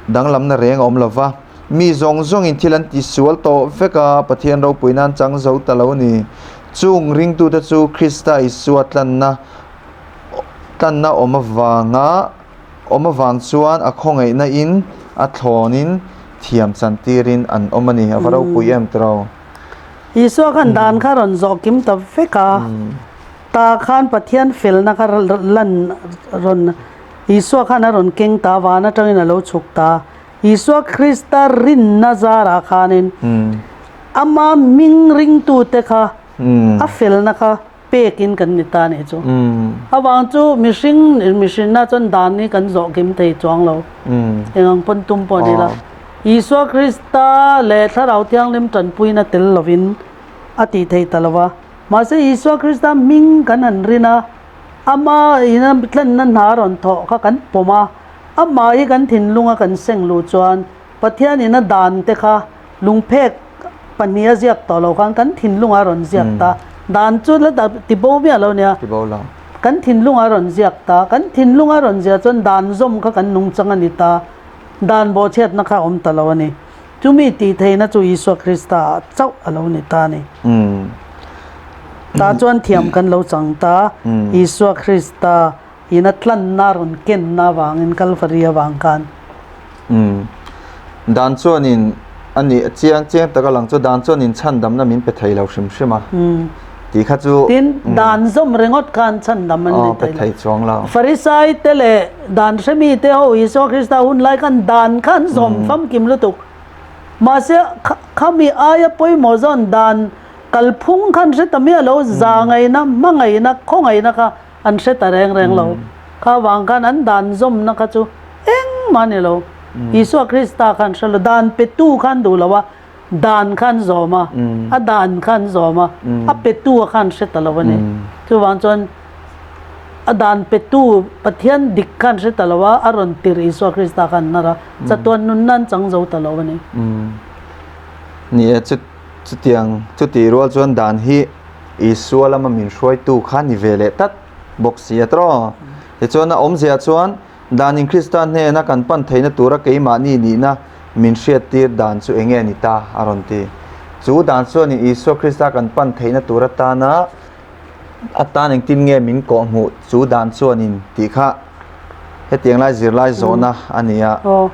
Danglamna reng a awm lo va. Mi zawng zawngin thil an ti sual tawh vek a, Pathian ropui nan chang zo ta lo ni. Chung ringtute chu Krista Isua tlanna tlanna awm avanga Awm avang chuan a khawngaihna in a thlawn in thiam chantirin an awm a ni. A va ropui em tiraw? Isua khan dan kha rawn zawh kim ta vek a, ta khan Pathian felna kha lan rawn Isua khan a rawn keng ta, van atangin a lo chhuk ta. Isua Krista rinna zarah khanin ama hming ringtute kha a felna kha pekin kan ni ta nih chu. Avang chu mihring mihrinna chuan dan hi kan zawh kim thei chuang lo. Eng ang pawn tum pawh ni la. Isua Krista leh Thlarau Thianghlim tanpuina tel lovin a tih theih ta lo va. Mahse Isua Krista hming kan han rin a, ama ina tlenna hna rawn thawh kha kan pawm a, amah hi kan thinlunga kan seng luh chuan Pathianin a dan te kha lungphek pahnih a ziak tawh lo khan kan thinlungah a rawn ziak ta. Dan chu la ti bo miah lo nia. Ti bo lo. Kan thinlungah a rawn ziak ta. Kan thinlunga a rawn ziah chuan dan zawm kha kan nungchang a ni ta. Dan bawhchhiatna kha a awm ta lo a ni. Chumi tih theihna chu Isua Krista ah chauh a lo ni ta a ni. Tah chuan thiam kan lo chang ta. Isua Krista In a tlanna rawn kenna avangin Kalvari avang khan. Umm. Dan chuanin a nih chiang chiang taka lang chu dan chuanin chhandamna min pe thei lo hrim hrim a. Umm. Tih kha chu. Tin, dan zawm ringawt khan chhandam an ni thei lo. Pe thei chuang lo. Farisai te leh dan hremi te ho Isua Krista hun lai khan dan kha an zawm famkim lutuk. Mahse, khami aia pawimawh zawn dan kalphung khan hre ta miah lo, za ngaihna, hmangaihna, khawngaihna kha An hre ta reng reng lo. Kha vang khan an dan zawmna kha chu engmah a ni lo. Isua Krista khan hre lo. Dan petu khan duh lo a, dan khan zawm a, a dan khan zawm a, a petu a khan hre ta lo a ni. Chuvang chuan a dan petu Pathian dik khan hre ta lo a, a rawn tirh Isua Krista khan hnar a, chatuan nunna an chang zo ta lo a ni. Ni e, chutiang chutih rual chuan dan hi Isua lama min hruaitu kha ni ve leh tlat bawk si a tawh. Tichuan a awmzia chuan danin Krista hnena kan pan theihna tura keimahni nihna min hriattir dan chu enge ni ta a rawn ti. Chu dan chuanin Isua Krista kan pan theihna tur atana atan engtin nge min kawhhmuh chu dan chuanin tih kha hetiang lai zirlai zawhna a ni a. Aw,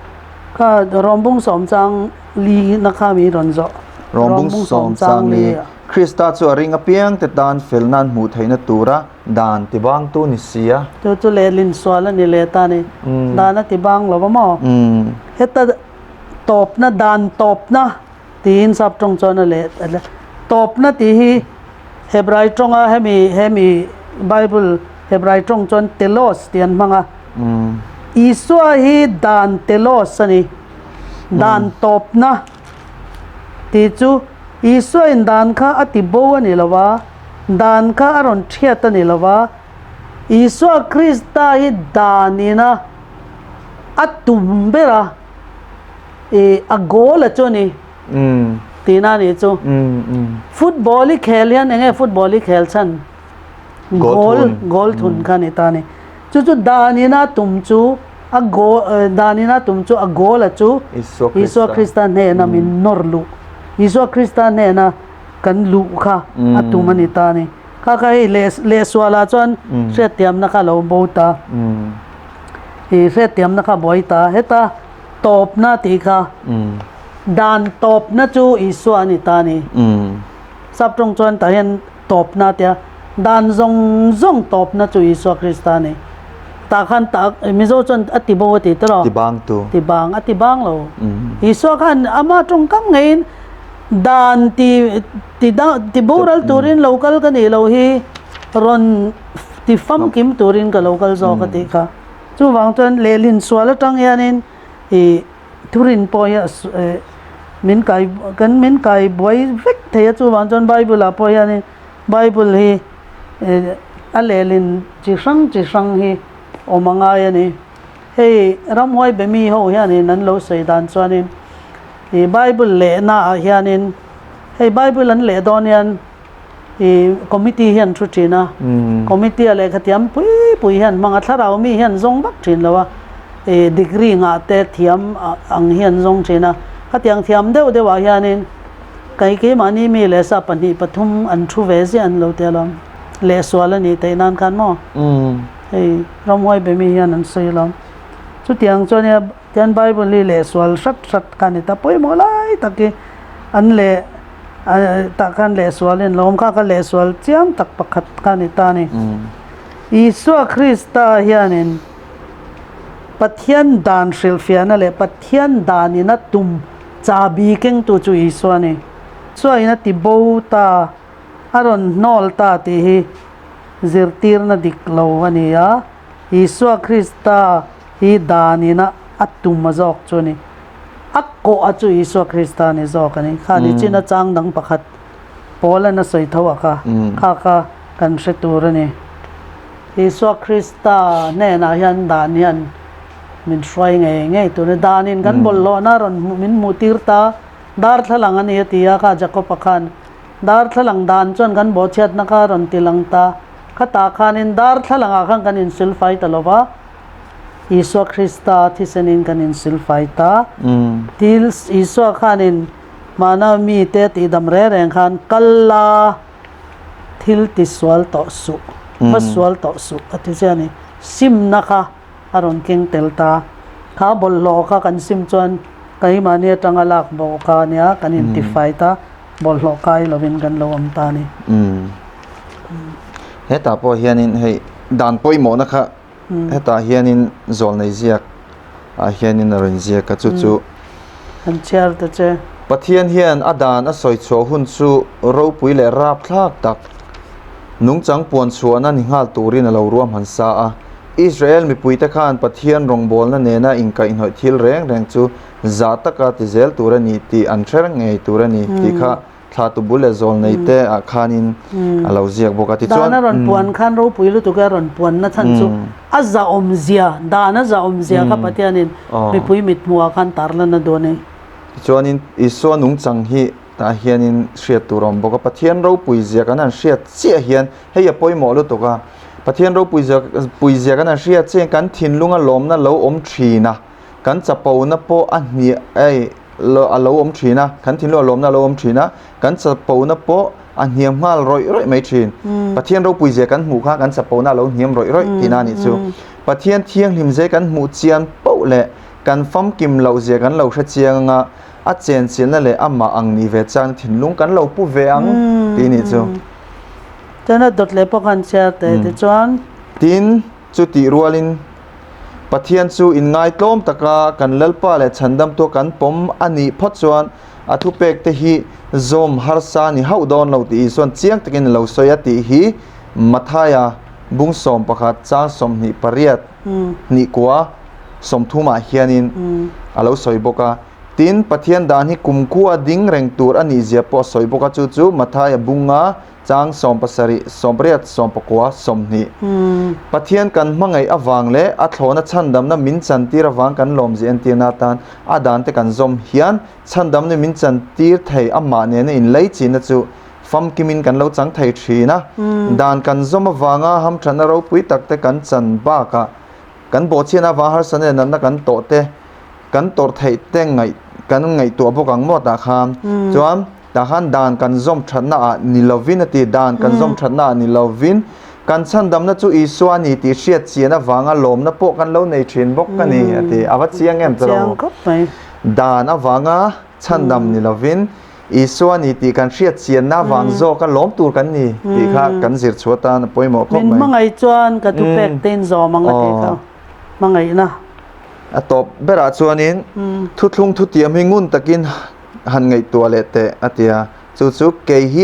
kha Rawmbung sawmchang li na kha mi rawn zawh. Rawmbung sawmchang li. Krista chu a ring apiangte tan felna an hmuh theihna tura dan tibangtu ni si a. Chu chu lehlin sual a ni leh ta ni. Dan a tibang lo va maw? Heta tawpna, dan tawpna tiin sap tawng chuan a leh a tawpna tih hi Hebrai tawnga hemi hemi Bible Hebrai tawng chuan telos tih an hmang a. Isua hi dan telos a ni. Dan tawpna. Tih chu Isuain dan kha a ti bo a ni lo va, dan kha a rawn thiat a ni lo va, Isua Krista hi danina a tum ber a, ih a goal a chu a ni tihna a nih chu. Football i khel hian eng nge football i khel chhan? Goal goal thun kha a ni ta a ni. Chu chu danina tum chu A goal danin a tum chu a goal a chu Isua Krista hnena min nawr luh Isua Krista hnena kan luh kha a tum a ni ta a ni. Kha kha hei leh lehsualah chuan hriatthiamna kha a lo bo ta. Ih hriatthiamna kha a buai ta. Heta tawpna tih kha dan tawpna chu Isua a ni ta a ni. Sap tawng chuan tah hian tawpna tia dan zawng zawng tawpna chu Isua Krista a ni. Tah khan tah Mizo chuan a ti bo a ti tawh lo. Ti bang tu. Ti bang a ti bang lo. Isua khan ama tawngkam ngeiin dan ti ti da ti boral turin lo kal ka nih loh hi rawn ti famkim turin ka lo kal zawk a tih kha. Chuvang chuan lehlin sual atang hianin ih Thurin pawh hi a min kai kan min kai buai vek thei a chuvang chuan Bible ah pawh hianin Bible hi a lehlin chi hrang chi hrang hi awm a ngai a ni. Hei ramhuai be mi ho hianin an lo sawi dan chuanin ih Bible lehna ah hianin hei Bible an leh dawn hian ih committee hian thu thin a committee a lehkha thiam pui pui hian hmang a thlarau mi hian zawng vak thin lo a ih degree ngah te thiam ang hian zawng thin a khatiang thiam deuh deuh ah hianin kei keimahni mi leh sa pahnih pathum an thu ve ziah an lo ti alawm lehsual a nih theih nan khan maw hei ramhuai be mi hian an sawi alawm. Chutiang chuan nia tian Bible hi leh sual hrat hrat kha a ni ta pawimawh lai tak hi an leh tah khan leh sual in lo awm kha kha leh sual chiang tak pakhat kha a ni ta a ni. Isua Krista hianin Pathian dan hrilhfiahna leh Pathian danin a tum chabi kengtu chu Isua a ni. Isuain a ti bo ta, a rawn hnawl ta tih hi zirtirna dik lo a ni a, Isua Krista hi danin a tum a zawk chu a ni. A kawh a chu Isua Krista a ni zawk a ni. Kha ni chin a chang dang pakhat Paul-a'n a sawi tho a kha, kha kha kan hre tur a ni. Isua Krista hnenah hian dan hian min hruai ngei ngei tur a ni. Danin kan bawlhhlawhna rawn hmuh min hmuh tir ta, darthlalang a ni a ti a kha Jakob-a khan. Darthlalang dan chuan kan bawhchhiatna kha rawn ti lang ta. Khatah khanin darthlalangah khan kan insilfai ta lo va, Isua Krista thisenin kan insilfai ta. Til Isua khanin mahna mite tihdam reng reng khan kal la thil tisual tawh suh, va sual tawh suh a ti che a ni. Simna kha a rawn keng tel ta. Kha bawlhhlawh kha kan sim chuan keimahni atanga lak bo kha a nia, kan intifai ta. Bawlhhlawh kai lovin kan lo awm ta a ni. Hetah pawh hianin hei dan pawimawhna kha hetah hianin zawlnei ziak ah hianin a rawn ziak a chu chu. An chhiar ta che. Pathian hian a dan a sawi chhuah hun chu ropui leh rapthlak tak nungchang puan chhuahna ni nghal turin a lo ruahman sa a. Israel mipuite khan Pathian rawngbawlna nena inkaihhnawih thil reng reng chu Zah taka ti zel tur a ni tih an hre reng ngei tur a ni tih kha thlatu bul leh zawl nei te ah khanin a lo ziak bawk a. Tichuan. Dan a rawn puan khan ropui lutuk a rawn puan na chhan chu a zahawmzia, dan a zahawmzia kha Pathianin mipui mithmuhah khan tarlan a duh a ni. Tichuanin Isua nungchang hi tah hianin hriat tur a awm bawk a. Pathian ropui zia kan han hriat chiah hian hei a pawimawh lutuk a. Pathian ropui zia pui zia kan han hriat chiah hian kan thinlunga lawmna lo awm thin a. Kan chapona pawh a hniah ei a lo awm thin a, kan thinlung a lawmna a lo awm thin a, kan chapona pawh a hniam nghal rawih rawih mai thin. Pathian ropui zia kan hmuh kha kan chapona a lo hniam rawih rawih tihna a nih chu. Pathian thianghlim zia kan hmuh chian poh leh kan famkim loh zia kan lo hre chiang anga a chenchilhna leh amah ang nih ve chang thinlung kan lo pu ve ang tih a nih chu. Chuan a dawt leh pawh khan chhiar teh tichuan. Tin, chutih rualin Pathian chu inngaitlawm taka kan Lalpa leh Chhandamtua kan pawm a nih phawt chuan a thupekte hi zawm harsa ni hauh dawn lo tih Isua'n chiang takin a lo sawi a tih hi Mathaia bung 11 chang 28 hnih kua sawmthumah hianin a lo sawi bawk a. Tin, Pathian dan hi kumkhua ding reng tur a nihzia pawh a sawi bawk a, chu chu Mathaia bunga Chang 17, 18, 19, 20. Pathian kan hmangaih avang leh a thlawhna chhandamna min chantir avang kan lawmzia entirna atan a dante kan zawm hian chhandamna min chantir thei amah nena inleichina chu famkimin kan lo chang thei thin a. Dan kan zawm avanga hamthatna ropui takte kan chan bakah kan bawhchhiatna avanga harsatna leh natna kan tawh te kan tawrh theih te ngaih kan ngaihtuah bawk ang maw tah khan chuan Tah khan dan kan zawm thatna ah ni lovin a ti, dan kan zawm thatna ah ni lovin kan chhandamna chu Isua a ni tih hriat chian avanga lawmna pawh kan lo nei thin bawk a ni a ti. A va chiang em chu lo. Dan avanga chhandam ni lovin Isua a ni tih kan hriat chianna avang zawka lawm tur kan ni tih kha kan zir chhuah atan a pawimawh khawp mai. Min hmangaih chuan ka thupek te in zawm ang a ti kha. Hmangaihna. A tawp berah chuanin thuthlung thutiam hi ngun takin han ngaihtuah leh teh, a ti a. Chu chu kei hi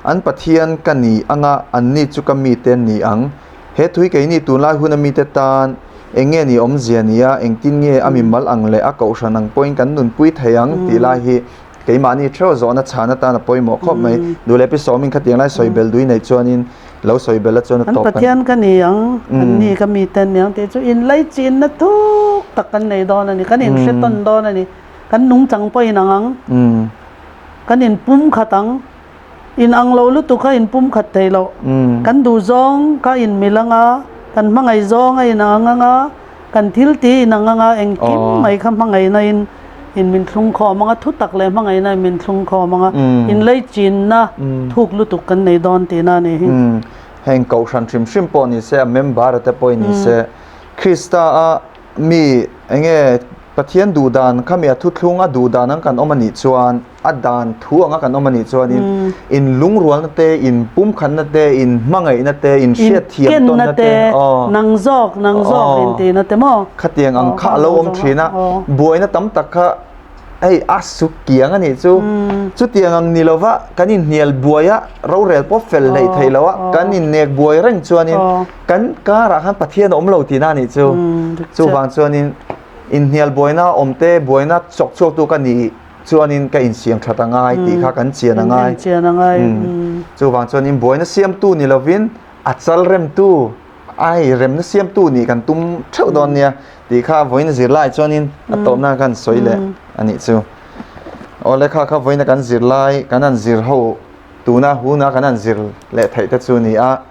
an Pathian ka ni anga anni chu ka mite an ni ang. He thui keini tunlai huna mite tan eng nge ni awmzia ni a, engtin nge a mimal ang leh a kohhran ang pawhin kan nunpui thei ang tih lai hi keimahni theuh zawhna chhan atan a pawimawh khawp mai. Duh leh pi sawmin khatiang lai sawi bel dui neih chuanin lo sawi bel a chuan a An tawp kan. Pathian ka ni ang, anni ka mite an ni ang tih chu inlaichinna thuk tak kan nei dawn a ni, kan inhre tawn dawn a ni. Kan nungchang pawh in ang ang, kan in pum khat ang, in ang lo lutuk kha in pum khat thei lo, kan duh zawng kha in mil ang a, kan hmangaih zawng a in ang ang a, kan thil tih in ang ang a, engkim mai kha hmangaihna in in min thlung khawm ang a, thu tak leh hmangaihna in min thlung khawm ang a, in lei chinna thuk lutuk kan nei dawn tihna a ni hi. Heng kohhran hrim hrim pawh ni se, a member te pawh ni se, Krista a. mi enge Pathian duh dan khami a thuthlung a duh dan ang kan awm a nih chuan a dan thu anga kan awm a nih chuanin in lungrualna te, in pumkhatna te, in hmangaihna te, in hriatthiam tawnna te, aw. Nang zawk, nang zawk in tihna te maw? Khatiang ang kha a lo awm thin a, buaina tam tak kha hei a suk kiang a nih chu. Chutiang ang ni lova kan inhnial buai a, rorel pawh fel hleih theih loh a, kan innek buai reng chuanin kan karah khan Pathian a awm lo tihna a nih chu. Chuvang chuanin inhnial buaina awm te, buaina chawk chhuaktu ka nih chuanin ka insiam that a ngai tih kha kan chian a ngai. Kan chian a ngai. Chuvang chuanin buaina siamtu ni lovin a chal remtu, ai remna siamtu nih kan tum theuh dawn nia tih kha vawiin zirlai chuanin a tawpna kan sawi leh a nih chu. Aw lekha kha vawiina kan zirlai kan han zir ho tuna huna kan han zir leh theih te chu ni a.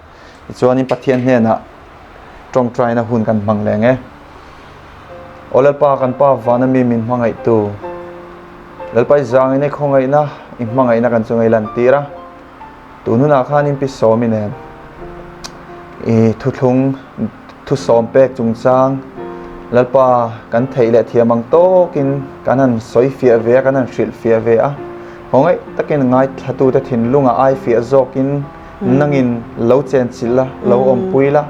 Tichuanin Pathian hnenah tawngtaina hun kan hmang leng e. Aw Lalpa kan Pa vana mi min hmangaihtu, Lalpa i zangin i khawngaihna, i hmangaihna kan chunga i lantir a. Tun hunah khan in pi sawmi nen i thuthlung thusawm pek chungchang Lalpa kan theih leh thiam ang tawkin kan han sawi fiah ve a, kan han hrilh fiah ve a. Khawngaih takin ngaithlatute thinlungah ai fiah zawkin Nangin lo chenchilh la, lo awmpui la,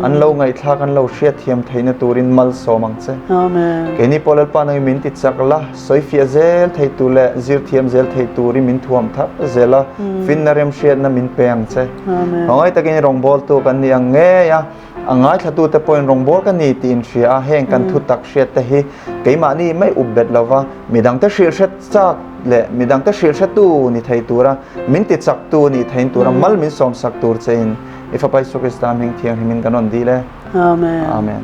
an lo ngaihthlak, an lo hriatthiam theihna turin malsawm ang che. Amen. Keini pawh Lalpa nangin min ti chak la, sawifiah zel thei tur leh zirthiam zel thei turin min thuam thar zel a, finna remhriatna min pe ang che. Amen. Khawngaih takin rawngbawltu kan ni ang ngei a, a ngaithlatute pawhin rawngbâwl ka ni tih inhria a, heng kan thu tak hriat te hi keimahni mai up bet lova midangte hrilh hre chak leh midangte hrilh hretu ni thei tura min ti chaktu ni theiin tura mal min sawmsak tur chein i Fapa Isua Krista hming thianghlimin kan rawn dil e. Amen. Amen.